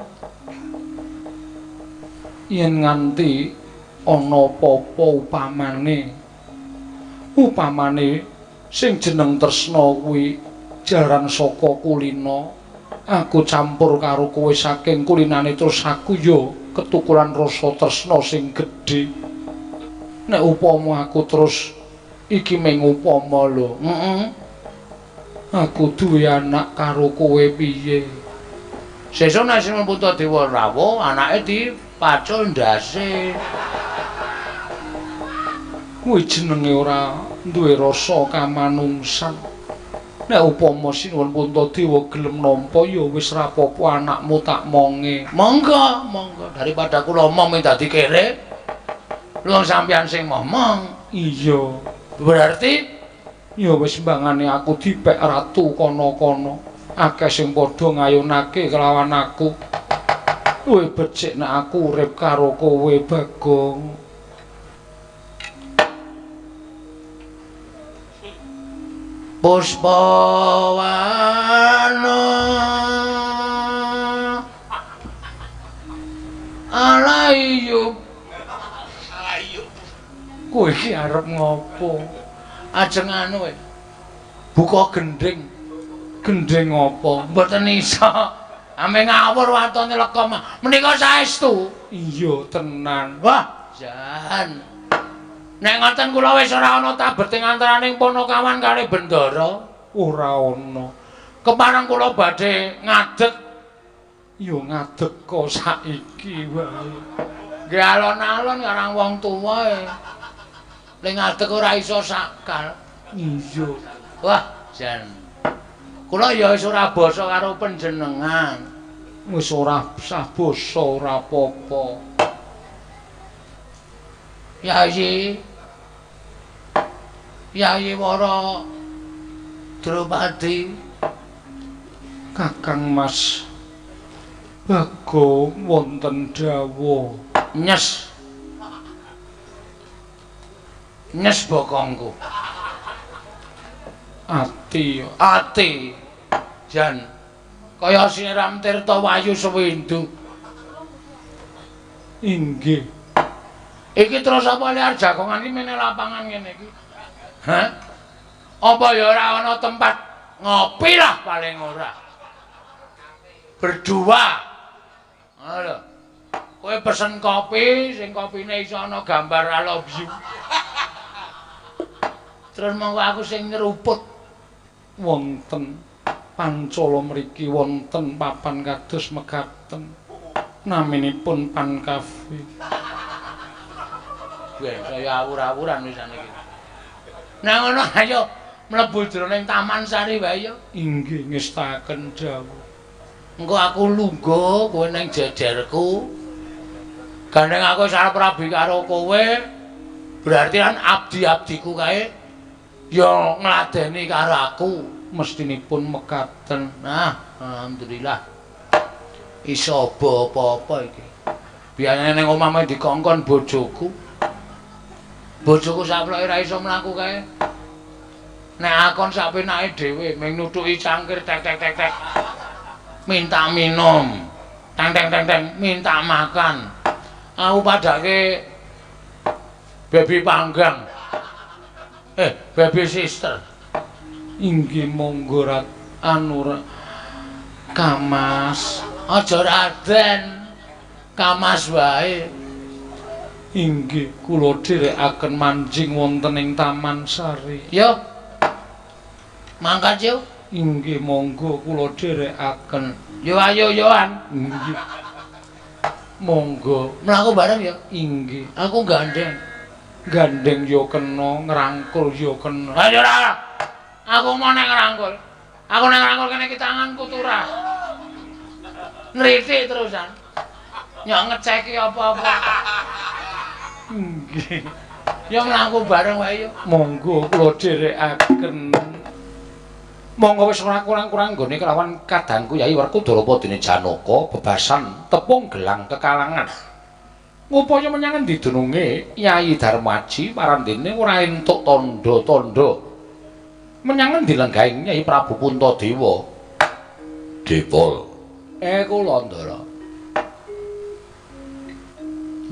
S1: Yen nganti ana apa-apa upamane, upamane Sing jeneng tresna kuwi jaran saka kulina. Aku campur karo kowe saking kulinane terus aku ya ketukulan rasa tresna sing gedhe. Nek upama aku terus iki mung upama lho. Heeh. Aku duwe anak karo kowe piye? Sesuk nek Sinuwun Puntadewa rawuh, anake dipacul ndase. Kuwi jenenge ora duwe rasa kamanungsan. Nek upama Sinuwun Puntadewa gelem nampa ya wis ra apa-apa anakmu tak monge. Monggo, monggo. Daripada kula omong dadi kere. Lho sampeyan sing momong. Iya. Berarti ya wis mbangane aku dipek ratu kono-kono. Akeh sing padha ngayunake kelawan aku. Luwih becik nek aku urip karo kowe, Bagong. Puspawana alayub.
S2: Alayub.
S1: Kowe iki arep ngopo? Ajeng anu e. Buka gendhing. Gendhing apa? Mboten iso. Ame ngawur watone lekom. Menika saestu. Iya, tenan. Wah, jan. Nek ngoten kula wis ora ana tabeting antaraning Panakawan kalih Bendara. Ora ana. Kepareng kula badhe ngadeg. Ya ngadeg kok saiki wae. Nggih alon-alon karang wong tuwa e. Ning ngadeg ora iso sakal. Iya. Wah, jan. Kula ya wis ora basa karo panjenengan. Wis ora sah basa ora apa-apa. Yayi. Yayi Wara Drupadi. Kakang Mas Bagong wonten dawuh. Nyes. Nyes bokongku. Ati, ati. Jan kaya siram tirta wayu sewindu. Inggih. Iki terus apa liar jagongan iki mene lapangan ngene iki? Hah? Apa ya ora ana tempat ngopi lah paling ora. Berdua. Lho. Kowe pesen kopi, sing kopine iso ana gambar I love you. Terus monggo aku sing nyeruput. Wonten pancala mriki wonten papan kados mekaten. Naminipun Pan Cafe. Weh, saya awur-awuran wisane iki. Nah ngono ayo mlebu jroning Taman Sari wae ya. Inggih ngestaken dawuh. Engko aku lungguh kowe ning jejerku. Gandeng aku wis arep rabi karo kowe. Berarti kan abdi-abdiku kae ya ngladeni karo aku. Mestinipun mekaten. Nah, alhamdulillah. Iso apa-apa iki. Biasane ning omah meh dikongkon bojoku. Bojoku saploke ora iso mlaku kae. Nek akon sak penake dhewe ming nuthuki cangkir tek tek tek tek. Minta minum. Teng teng teng teng minta makan. Aku padake baby panggang. Baby sister. Inggih monggo rat anu Kamas. Aja Raden. Kamas wae. Inggih kula dherekaken manjing wonten ing Taman Sari. Yo. Mangkat yo. Inggih monggo kula dherekaken. Yo ayo yoan. Inggih. Monggo. Mlaku bareng ya. Inggih. Aku gandeng. Gandeng yo kena, ngrangkul yo kena. Ayo ora. Aku mau nek ngrangkul. Aku nek ngrangkul kene iki tanganku turah. Nritik terusan. Nyok ngeceki apa-apa. Nggih. Ya mlaku bareng wae yo. Monggo kula dherekaken. Monggo wis ora kurang-kurang nggone kelawan kadangku Yai Werkudara padene Janaka bebasan tepung gelang kekalangan. Ngupaya menyang endi dununge Yai Darmaji parandene ora entuk tandha-tandha. Menyang endi lenggahing Yai Prabu Puntadewa?
S3: Depol.
S1: Kula Ndara.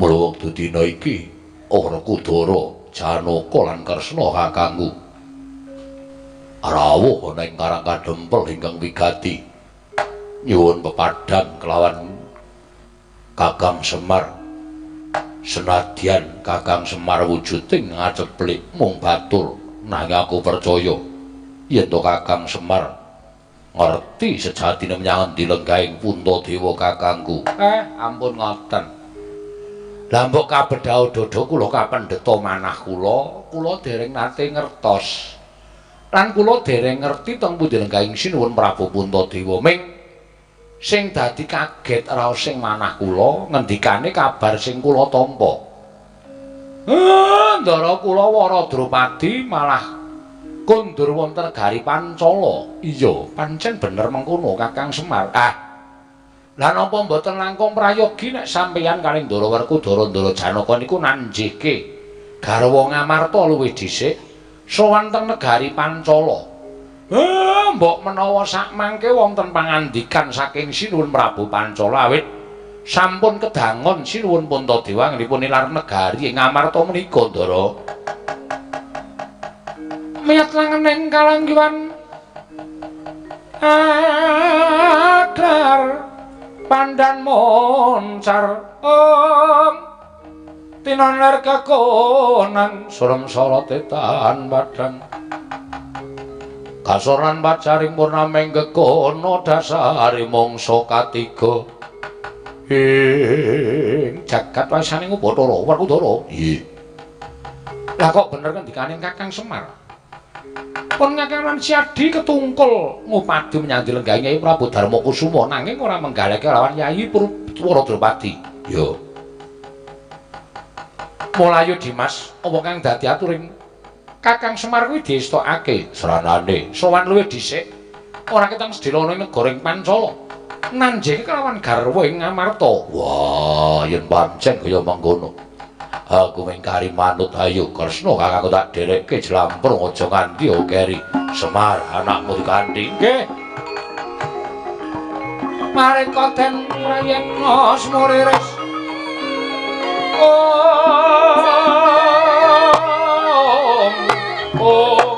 S3: Mula wektu dina iki Werkudara, Janaka lan Kresna kakangku
S1: Rawuh ana ing Karang Kadempel ingkang wigati. Nyuwun pepadhan kelawan Kakang Semar. Senadyan Kakang Semar wujuding ngaceplik mung batur, nanging aku percaya yen to Kakang Semar ngerti sejatine menyang endi lenggahing Puntadewa kakangku. Ampun ngoten. Lah mbok kabedhao dada kula kapendheta manah kula, kula dereng nate ngertos. Lan kula dereng ngerti teng pundi lenggahing Sinuwun Prabu Puntadewa. Ming sing dadi kaget raos sing manah kula ngendikane kabar sing kula tampa. Ndara kula Wara Drupadi malah kondur wonten negari Pancala. Iya, pancen bener mengkono Kakang Semar. Ah. Lah napa mboten langkung prayogi nek sampeyan kalih Ndara Werkudara Ndara Janaka niku nanjihke garwa Ngamarta luwih dhisik sowan teng negari Pancala. Mbok menawa sakmangke wonten pangandikan saking Sinuwun Prabu Pancala awit sampun kedangon Sinuwun Puntadewa anggenipun nilar negari ing Ngamarta menika, Ndara. Miyat langening kalanggiwan adar pandan moncar om tinoner kekonang surem sorote tahan padang kasoran pacaring purnameng kekono dasare mangsa katiga ing jagat wasaning Bathara Werkudara. Iya. Lah kok bener ngendikane Kakang Semar? Pun Kakang lan Siadi ketungkul ngupadi menyang dilenggahi Nyai Prabu Darmakusuma nanging ora menggaleke lawan Yayi Purwa Drupadi. Ya. Mulayu Dimas, apa kang dadi aturing Kakang Semar kuwi diestokake sranane sowan luwih dhisik ora ketang sedhela ana ing negara ing Pancala. Nanjeke kelawan garwa ing Ngamarta. Wah, yen pancen kaya mengkono. Aku mung kari manut ayo Kresna kang aku tak dherekke jlamprung aja nganti keri. Semar anakmu dikanthi. Nggih. Mareka den prayekna semuriris. Om. Om.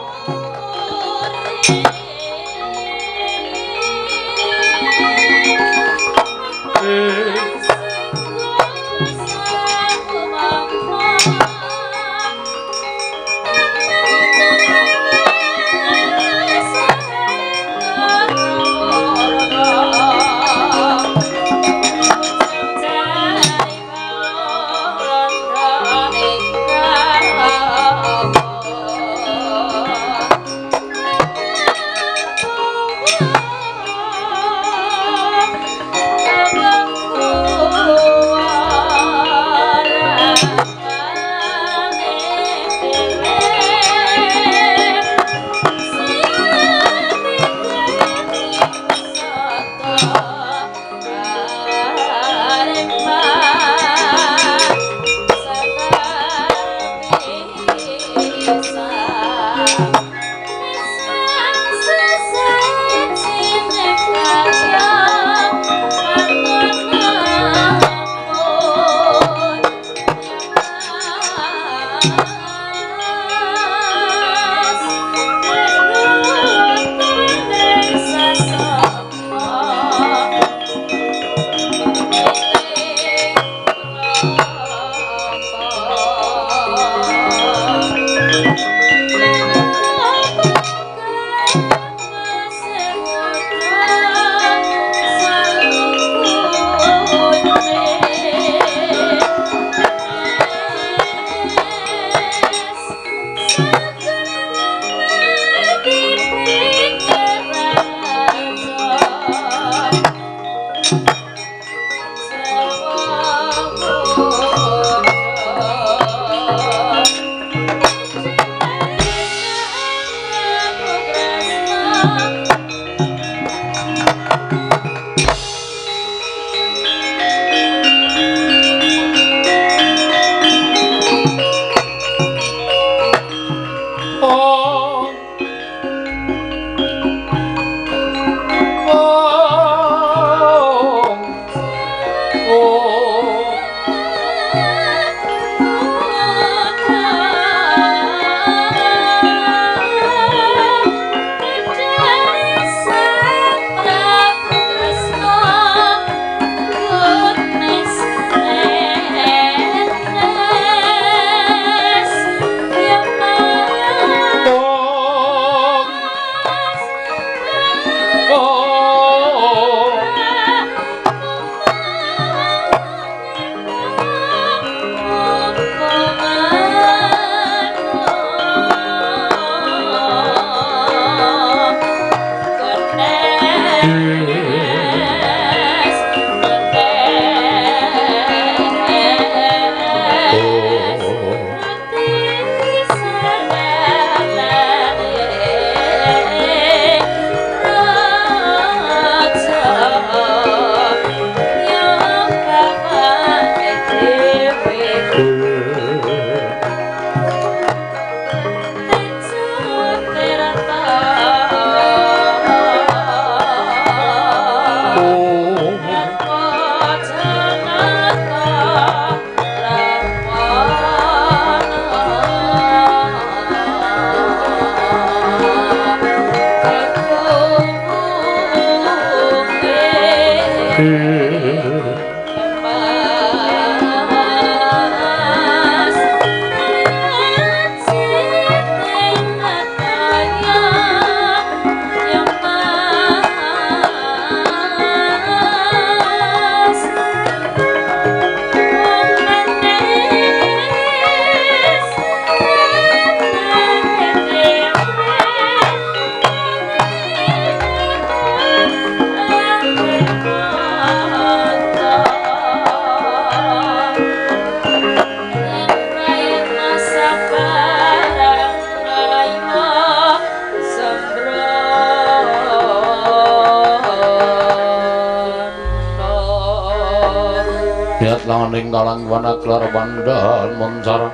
S1: Langaning kalang wana gelar pandan moncar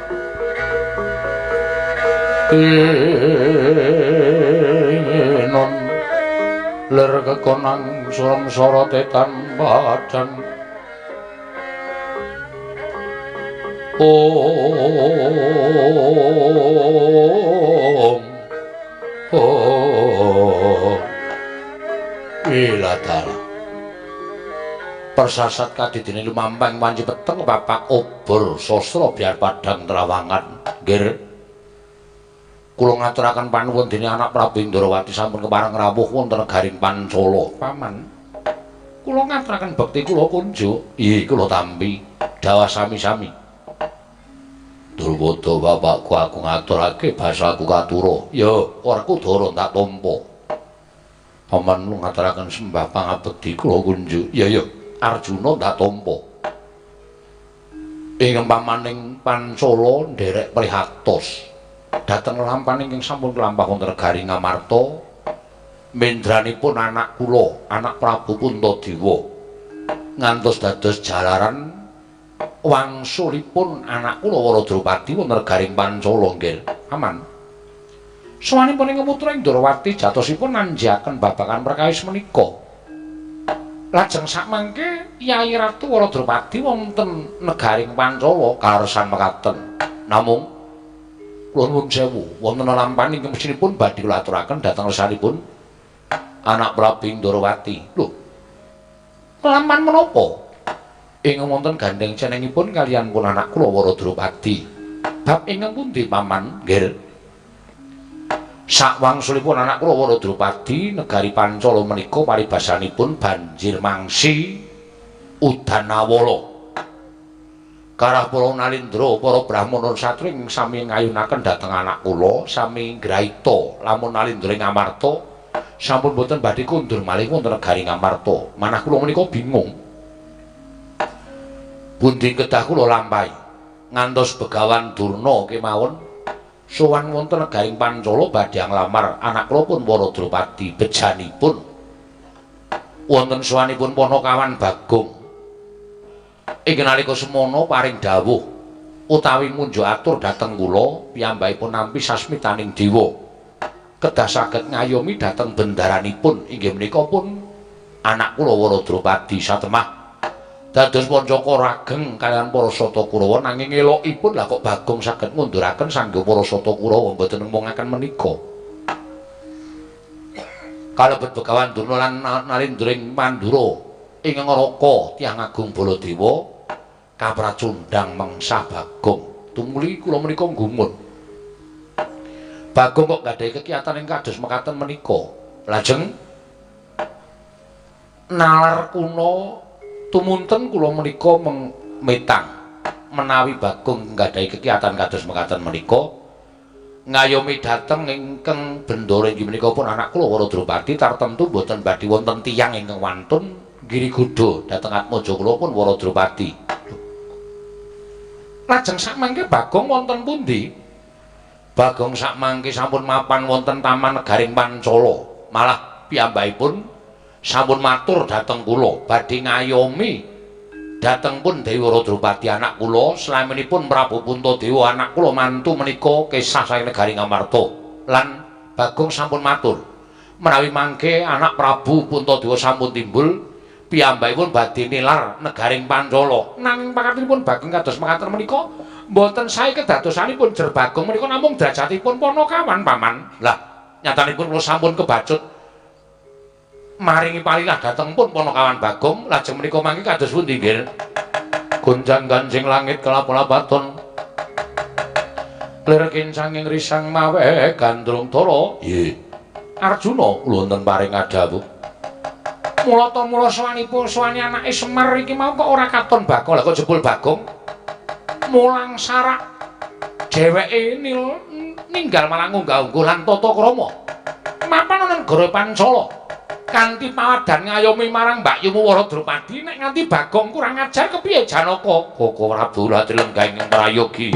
S1: tinon ler kekonang surang sorote tanpa dan om om wilatara persasat kadidene lumampang wanci peteng papak obor sastra biar padang terawangan. Nggih, kula ngaturaken panuwun dene anak Prabu Indrawati sampun kepareng rawuh wonten negaring Pancala. Paman, kula ngaturaken bekti kula kunjuk. Nggih, kula tampi dawah sami-sami. Durwada bapakku aku ngaturake basaku katura. Ya, Werkudara tak tampa. Paman ngaturaken sembah pangabekti kula kunjuk. Ya ya, Arjuna tak tampa. Ing pamaning Pancala nderek prihatos dhateng lampan ingkang sampun kelampah wonten negari Ngamarta, mendranipun anak kula, anak Prabu Puntadewa, ngantos dados jalaran wangsulipun anak kula Wara Drupadi wonten negaring Pancala. Nggih, aman. Sowanipun ing putra Indrawati jatosipun nanjaken babagan perkawis menika. Lajeng sakmangke Yayi Ratu Wara Drupadi wonten negaring Pancala karesan mekaten. Namung kula nuwun sewu, wonten lampan ingkang mesinipun badhe kula aturaken dhateng lesanipun anak Prabu Indrawati. Lho, lampan menapa? Ing wonten gandeng cenengipun kaliyan pun anak kula Wara Drupadi. Bab ingkang pundi, Paman? Nggih. Sakwangsulipun anak kula Wara Drupadi negari Pancala menika paribasanipun banjir mangsi udanawala. Karah para nalindra, para brahmana satri ing sami ngayunaken dhateng anak kula sami ngraita lamun nalindra ing Amarta sampun boten badhe kundur malih wonten negari Ngamarta. Manah kula menika bingung. Pundi kedah kula lampahi ngantos Begawan Durna kemawon sowan wonten negaring Pancala badhe nglamar anak kula pun Wara Drupadi bejanipun wonten sowanipun Panakawan Bagong. Ing nalika semono paring dawuh utawi munjuk atur dhateng kula piyambakipun nampi sasmitaning dewa kedah saged ngayomi dhateng bendaranipun inggih menika pun anak kula Wara Drupadi satemah dados pancaka rageng kaliyan para Sata Kurawa. Nanging elokipun lah kok Bagong saged ngunduraken sangga para Sata Kurawa mboten ngomongaken menika. Kalebet Begawan Durna lan Nalindra ing Mandura ing Ngaraka tiyang agung Baladewa kapracundhang mengsah Bagong. Tumuli kula menika gumun. Bagong kok gadhahi kekiyatan ing kados mekaten menika. Lajeng nalar kuna tumunten kula menika metang menawi Bagong nggadahi kekiyatan kados mekaten menika ngayomi dhateng ingkang bendara inggih menika pun anak kula Wara Drupadi tartemtu boten badhe wonten tiyang ingkang wantun nggiri gudha dhateng atmaja kula pun Wara Drupadi. Lajeng sakmangke Bagong wonten pundi? Bagong sakmangke sampun mapan wonten taman negaring Pancala. Malah piyambakipun sampun matur dhateng kula badhe ngayomi dhateng pun Dewi Wara Drupadi anak kula slaminipun Prabu Puntadewa anak kula mantu menika kesah saking negari Ngamarta. Lan Bagong sampun matur menawi mangke anak Prabu Puntadewa sampun timbul piyambakipun badhe nilar negaring Pancala. Nanging pakatinipun Bagong kados mekaten menika mboten sae kedadosanipun jer Bagong menika namung derajatipun Panakawan, Paman. Lah nyatanipun kula sampun kebacut maringi palilah dhateng pun Panakawan Bagong. Lajeng menika mangke kados pundi nggih? Gonjang-ganjing langit kelap-lapaton lir kincanging risang mawe gandrung tara. Nggih. Arjuna kula wonten paring adhawuh. Mulata mula sowanipun sowani anake Semar iki mau kok ora katon Bagong. Lah kok jebul Bagong mulang sarak dheweke ninggal malah ngunggah-ungguh lan tata krama mapan ana negara Pancala kanthi pawadan ngayomi marang mbakyumu Wara Drupadi. Nek nganti Bagong kurang ajar kepiye Janaka? Koko Prabu Latri lenggah ing prayogi.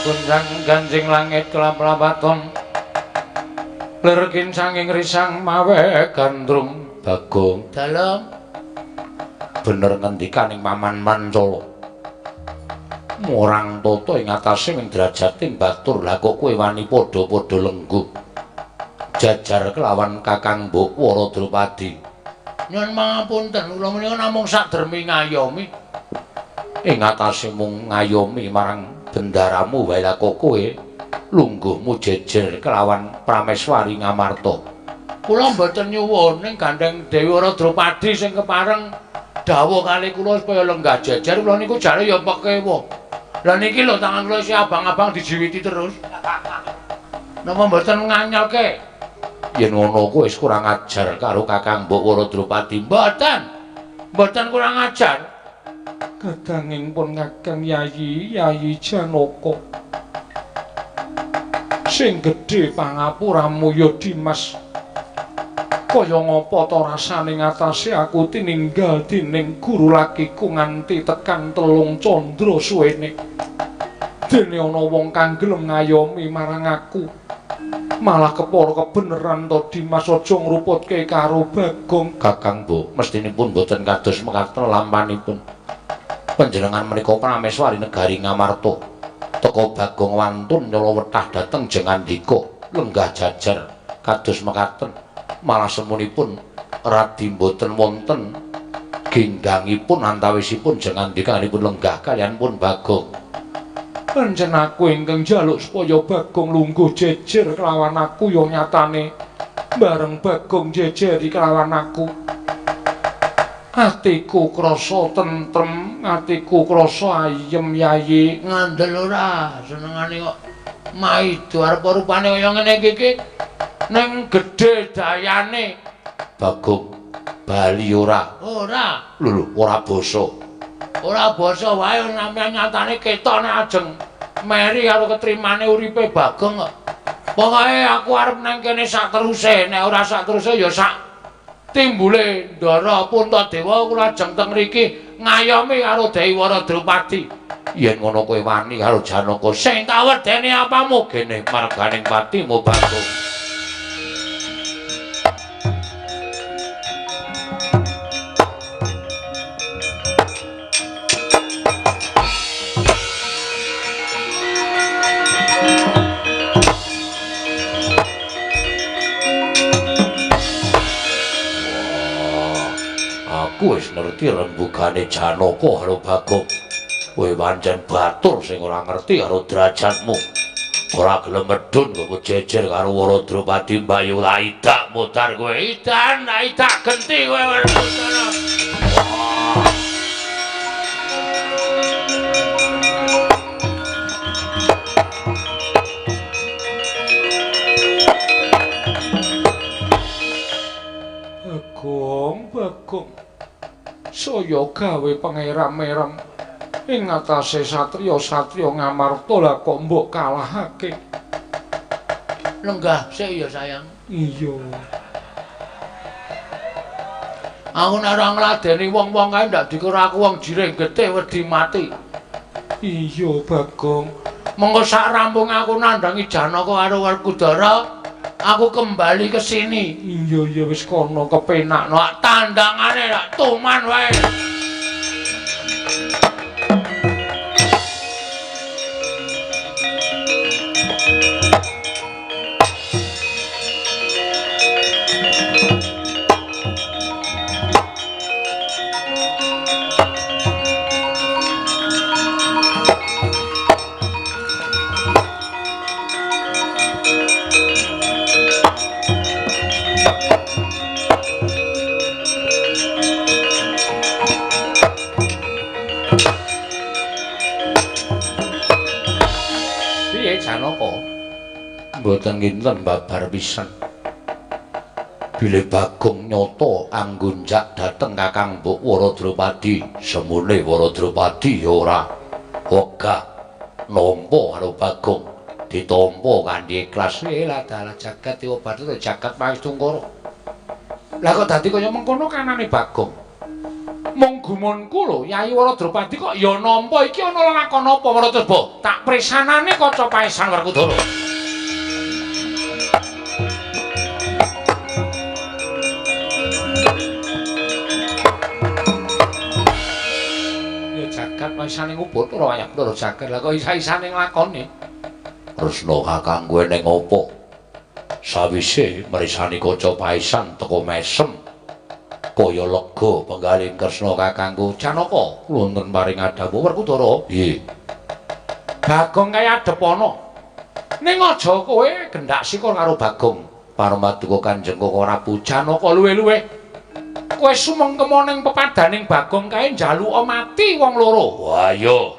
S1: Gunjang ganjing langit kelap-lapaton lir kincanging risang mawe gandrung. Bagong dalem bener ngendikaning Paman Mancala. Murang tata ing atase ming derajate batur. Lah kok kowe wani padha-padha lengguh jajar kelawan Kakang Mbok Wara Drupadi. Nyuwun pangapunten, kula menika namung sadermi ngayomi. Ing atase mung ngayomi marang bendaramu wae, lah kok kowe lungguhmu jejer kelawan Prameswari Ngamarta. Kula mboten nyuwun ning gandeng Dewi Wara Drupadi sing kepareng dawuh kali kula supaya lenggah jejer, kula niku jare ya pekewa. Lah niki lho tangan kula si abang-abang dijiwiti terus. Napa mboten nganyelke? Yen ngono kuwi wis kurang ajar karo Kakang Mbok Wara Drupadi. Mboten. Mboten kurang ajar.
S4: Kadanging pun Kakang Yayi, Yayi Janaka. Sing gedhe pangapuramu ya Dimas. Kaya ngapa ta rasane ngatasé aku tininggal dening guru lakiku nganti tekan 3 candra suwene. Dene ana wong kang gelem ngayomi marang aku. Malah kepara kebeneran to Dimas, aja ngruputke karo Bagong.
S1: Kakang Mbok, mestinipun mboten kados mekaten lampanipun. Panjenengan menika Prameswari negari Ngamarta. Teka Bagong wantun nyala wetah dhateng Jengandika lenggah jajar kados mekaten. Malah semunipun radi mboten wonten ginggangipun antawisipun Jengandikanipun lenggah kaliyan pun Bagong.
S4: Pancen aku ingkang njaluk supaya Bagong lungguh jejer kelawan aku ya nyatane bareng Bagong jejeri kelawan aku. Atiku krasa tentrem, atiku krasa ayem Yayi.
S1: Ngandel ora senengane kok maido arep rupane kaya ngene iki ning gedhe dayane. Bagong bali ora? Ora. Lho lho, ora basa. Ora basa wae sampeyan nyatane ketok nek ajeng meri karo ketrimane uripe Bagong kok. Pokoke aku arep nang kene sak teruse, nek ora sak teruse ya sak timbule Ndara Puntadewa kula ajeng teng mriki ngayomi karo Dewi Wara Drupadi. Yen ngono kowe wani karo Janaka, sing tak wedeni apamu gene marganing patimu Bagong. Aku wis ngerti rembugane Janaka karo Bagong. Kowe pancen batur sing ora ngerti karo derajatmu. Ora gelem medhun kok jejer karo Wara Drupadi mbayu laidak mudar kowe. Idan, idak genti kowe Werkudara.
S4: Bagong, Bagong. Saya gawe pangeram-eram ing ngatasé satriya-satriya Ngamarta, lah kok mbok kalahake.
S1: Lenggah sik ya sayang.
S4: Iya.
S1: Aku nek ora ngladeni wong-wong kae ndak dikira aku wong jirih getih wedi mati.
S4: Iya Bagong.
S1: Mengko sak rampung aku nandhangi Janaka karo Werkudara, aku kembali ke sini.
S4: Iya iya wis kono kepenakno.
S1: Tandangane rak tuman wae. Mboten kinten babar pisan. Bilih Bagong nyata anggunjak dhateng Kakang Mbok Wara Drupadi, semune Wara Drupadi ya ora wegah nampa karo Bagong, ditampa kanthi ikhlas. Lah dalah jagat dewa bathara jagat Mahistungkara. Lah kok dadi kaya mengkono kanane Bagong? Mung gumunku lho, Yayi Waradropadi kok ya nampa iki ana lelakon apa Waradreba? Tak presanane kaca paesan Werkudara. Ya jagat paesane ngubutura wayah Bathara jagat. Lah kok isa-isane nglakoni?
S3: Kresna kakangku eneng apa? Sawise mrisani kaca paesan teka mesem. Kaya lega penggalih Kresna kakangku Janaka wonten paring adhawuh Werkudara. Nggih.
S1: Bagong kaya adepana. Ning aja kowe gendak sikor karo Bagong.
S3: Paramaduka Kanjeng Koko Prabu
S1: Janaka luwe-luwe. Kowe sumengkema ning pepadaning Bagong kae njaluka mati wong loro.
S3: Wah iya.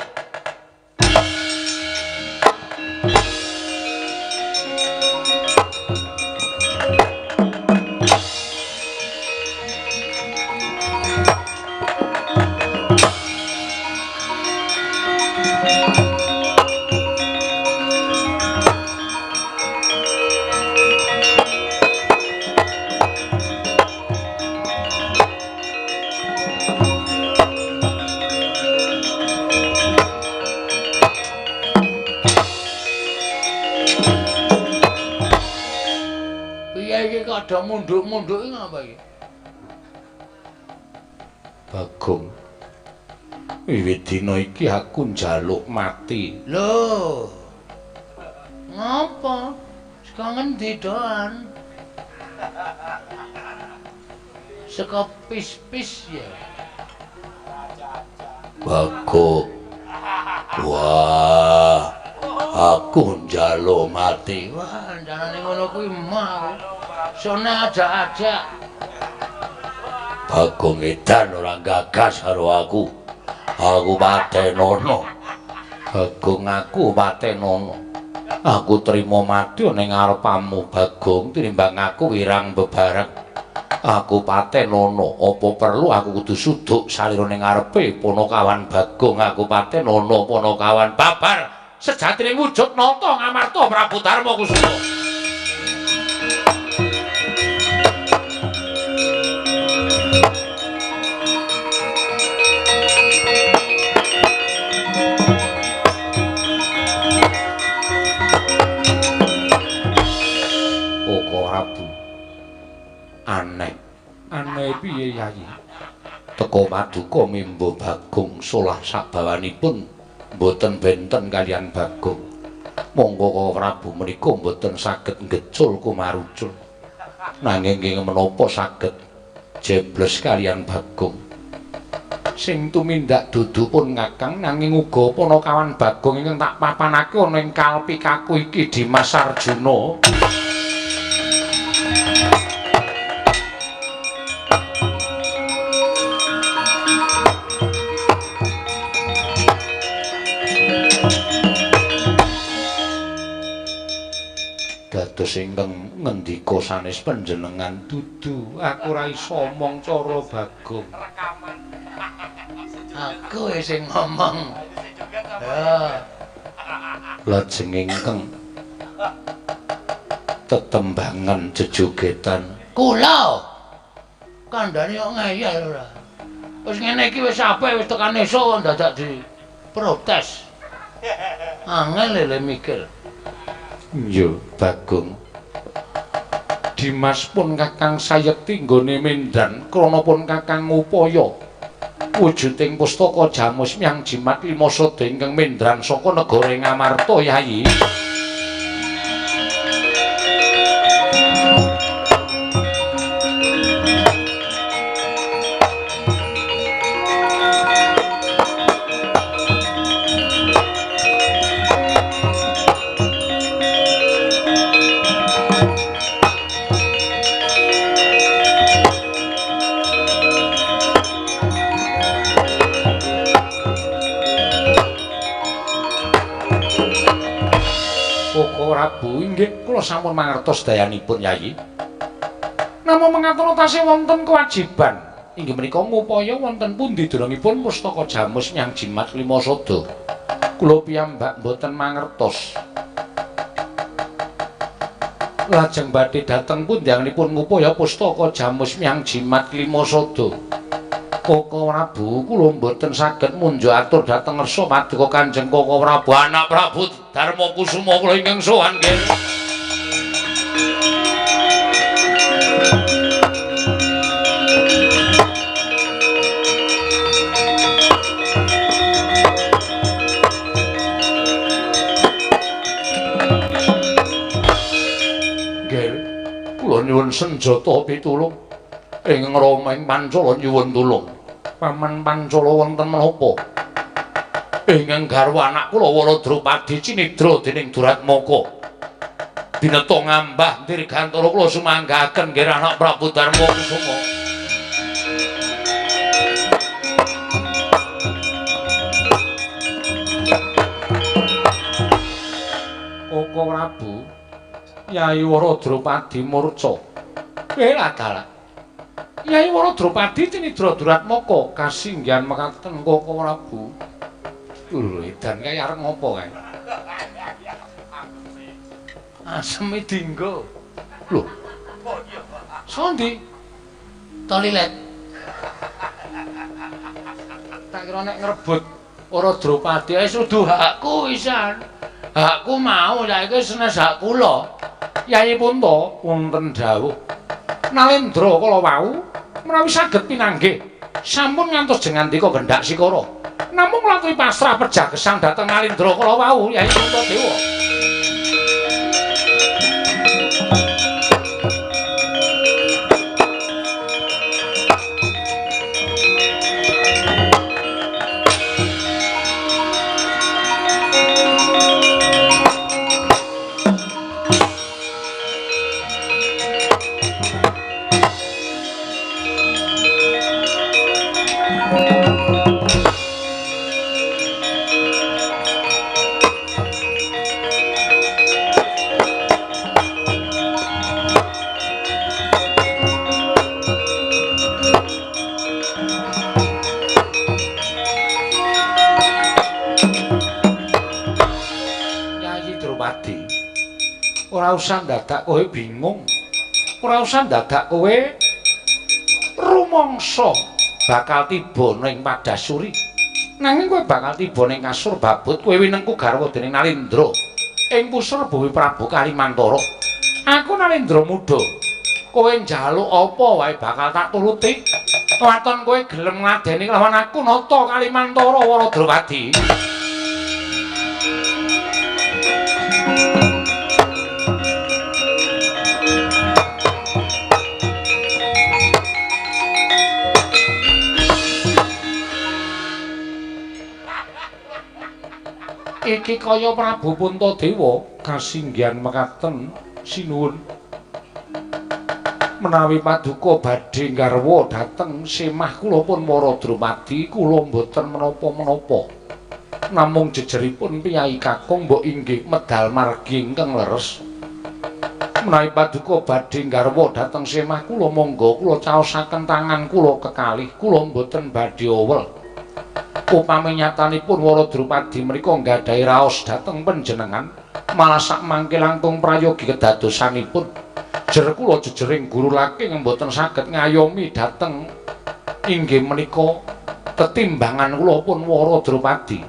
S1: Ada munduk-munduk iki ngapa iki?
S3: Bagong. Wiwit dina iki aku njaluk mati.
S1: Lho. Ngapa? Saka ngendi doan? Saka pis-pis ya.
S3: Bagong. Wah, aku njaluk mati.
S1: Wah, njalane ngono kuwi mah. Sone ajak-ajak.
S3: Bagong edan ora gagas karo aku. Aku patenono. Bagong aku patenono. Aku trimo mati ning ngarepamu Bagong tinimbang aku wirang bebareng. Aku patenono. Apa perlu aku kudu suduk salira ning ngarepe Panakawan Bagong. Aku patenono Panakawan babar sejatine wujud nata Ngamarta Prabu Darma Kusuma. Aneh.
S4: Aneh piye Yayi?
S3: Teka maduka mimba Bagong solah sabawanipun mboten benten kaliyan Bagong. Monggo Koko Prabu menika mboten saged ngecul kumarucul. Nanging nggih menapa saged jebles kaliyan Bagong.
S4: Sing tumindak dudu pun Kakang nanging uga Panakawan Bagong ingkang tak papanake ana ing kalpikaku iki Dimas Arjuna.
S3: Dados ingkang ngendika sanes panjenengan
S4: dudu aku ora iso omong cara Bagong.
S1: Aku sing ngomong. Ya.
S3: Lajeng ingkang tetembangan jejogetan
S1: kula. Kandhane kok ngeyel ora. Wis ngene iki wis apik wis tekan esuk dadak di protes. Angel lho mikir.
S4: Iya, Bagong. Dimas pun Kakang sayekti nggone mendan krana pun Kakang ngupaya wujuding pustaka Jamus Myang Jimat Lima Sada ingkang mendran saka negara Ngamarta Yayi. Prabu inggih kula sampun mangertos dayanipun Yayi. Namung mangatono tasih wonten kewajiban inggih menika ngupaya wonten pundi derengipun pustaka Jamus Nyang Jimat Lima Sada. Kula piyambak mboten mangertos. Lajeng badhe dhateng pundi anggenipun ngupaya pustaka Jamus Nyang Jimat Lima Sada.
S1: Koko Prabu, kula mboten saged munjuk atur dhateng ngersa paduka Kanjeng Koko Prabu. Anak Prabu Darma Kusuma kula ingkang sowan nggih. Nggih, kula nyuwun senjata pitulung ing Rama ing Pancala nyuwun tulung. Paman Pancala wonten menapa? Ingkang garwa anak kula Wara Drupadi cinidra dening Duratmaka. Bineta ngambah dirgantara kula sumanggaken nggih anak Prabu Darma Kusuma. Koko Prabu, Yai Wara Drupadi murca. Welah dalah. Yai Wara Drupadi cinidra Duratmaka kasinggihan mekaten Koko Prabu. Lho, edan kae arep ngopo kae? Aseme dinggo. Lho. Sondi? Toilet. Tak kira nek ngrebut Wara Drupadi wis udu hakku wisan. Hakku mau saiki senes hak kula. Yai Punta wonten dawuh. Nalendra kala wau menawi saged pinanggih sampun ngantos jengandika gendhak sikara. Namung latri pasrah pejah gesang dhateng Nalendra kala wau Yai Puntadewa. Ora usah dadak kowe bingung. Ora usah dadak kowe rumangsa bakal tiba ning Padasuri. Nanging kowe bakal tiba ning kasur babut kowe winengku garwa dening Nalendra ing pusar bumi Prabu Kalimantara. Aku Nalendra muda. Kowe njaluk apa wae bakal tak turuti. Waton kowe gelem ngladeni lawan aku nata Kalimantara Wara Drupadi. Iki kaya Prabu Puntadewa kasinggihan mekaten sinuwun. Menawi paduka badhe nggarwa dhateng semah kula pun Wara Drupadi kula mboten menapa-menapa. Namung jejeripun piyai kakung mbok inggih medal margi ingkang leres. Menawi paduka badhe nggarwa dhateng semah kula monggo kula caosaken tangan kula kekalih kula mboten badhe owel. Upami nyatanipun Wara Drupadi menika nggadahi raos dhateng panjenengan malah sak mangke langkung prayogi kedadosanipun. Jer kula jejering guru laki mboten saged ngayomi dhateng inggih menika tetimbangan kula pun Wara Drupadi.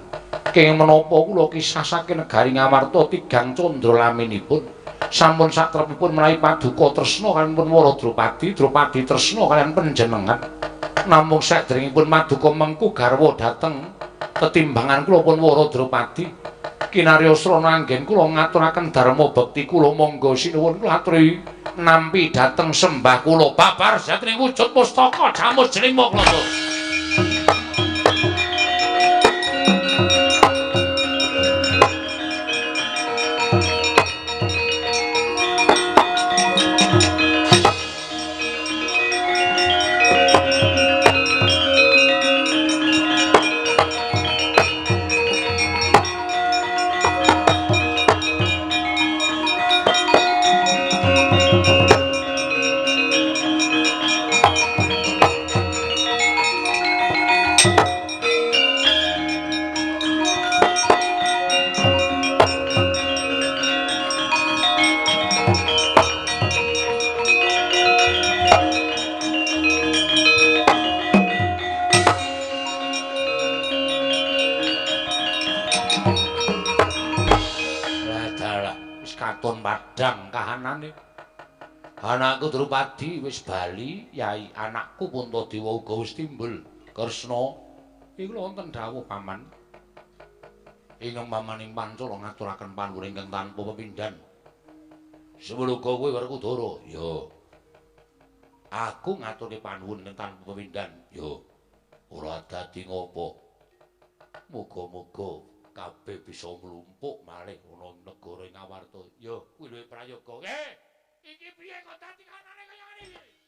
S1: Kenging menapa kula kisah saking negari Ngamarta tigang candra laminipun sampun satrepipun menawi paduka tresna kaliyan pun Wara Drupadi, Drupadi tresna kaliyan panjenengan. Namung sakderengipun maduka mengku garwa dhateng tetimbangan kula pun Wara Drupadi kinarya srana anggen kula ngaturaken dharma bekti kula monggo sinuwun kula aturi nampi dhateng sembah kula babar jatining wujud pustaka jamus jening Maklada. katon padhang kahanane. Anakku Drupadi wis bali, yai anakku Puntadewa uga wis timbul. Kresna, iku wonten dawuh paman. Ingkang pamaning Pancala ngaturaken panuwun ingkang tanpa pepindhan. Semoga kowe Werkudara. Ya. Aku ngaturke panuwun ingkang tanpa pepindhan. Ya. Ora dadi ngopo. Muga-muga kabeh bisa mlumpuk malih ana negara ing Awarta. Ya, kuwi luwih prayoga. Iki piye kok dadi kanane kaya ngene iki?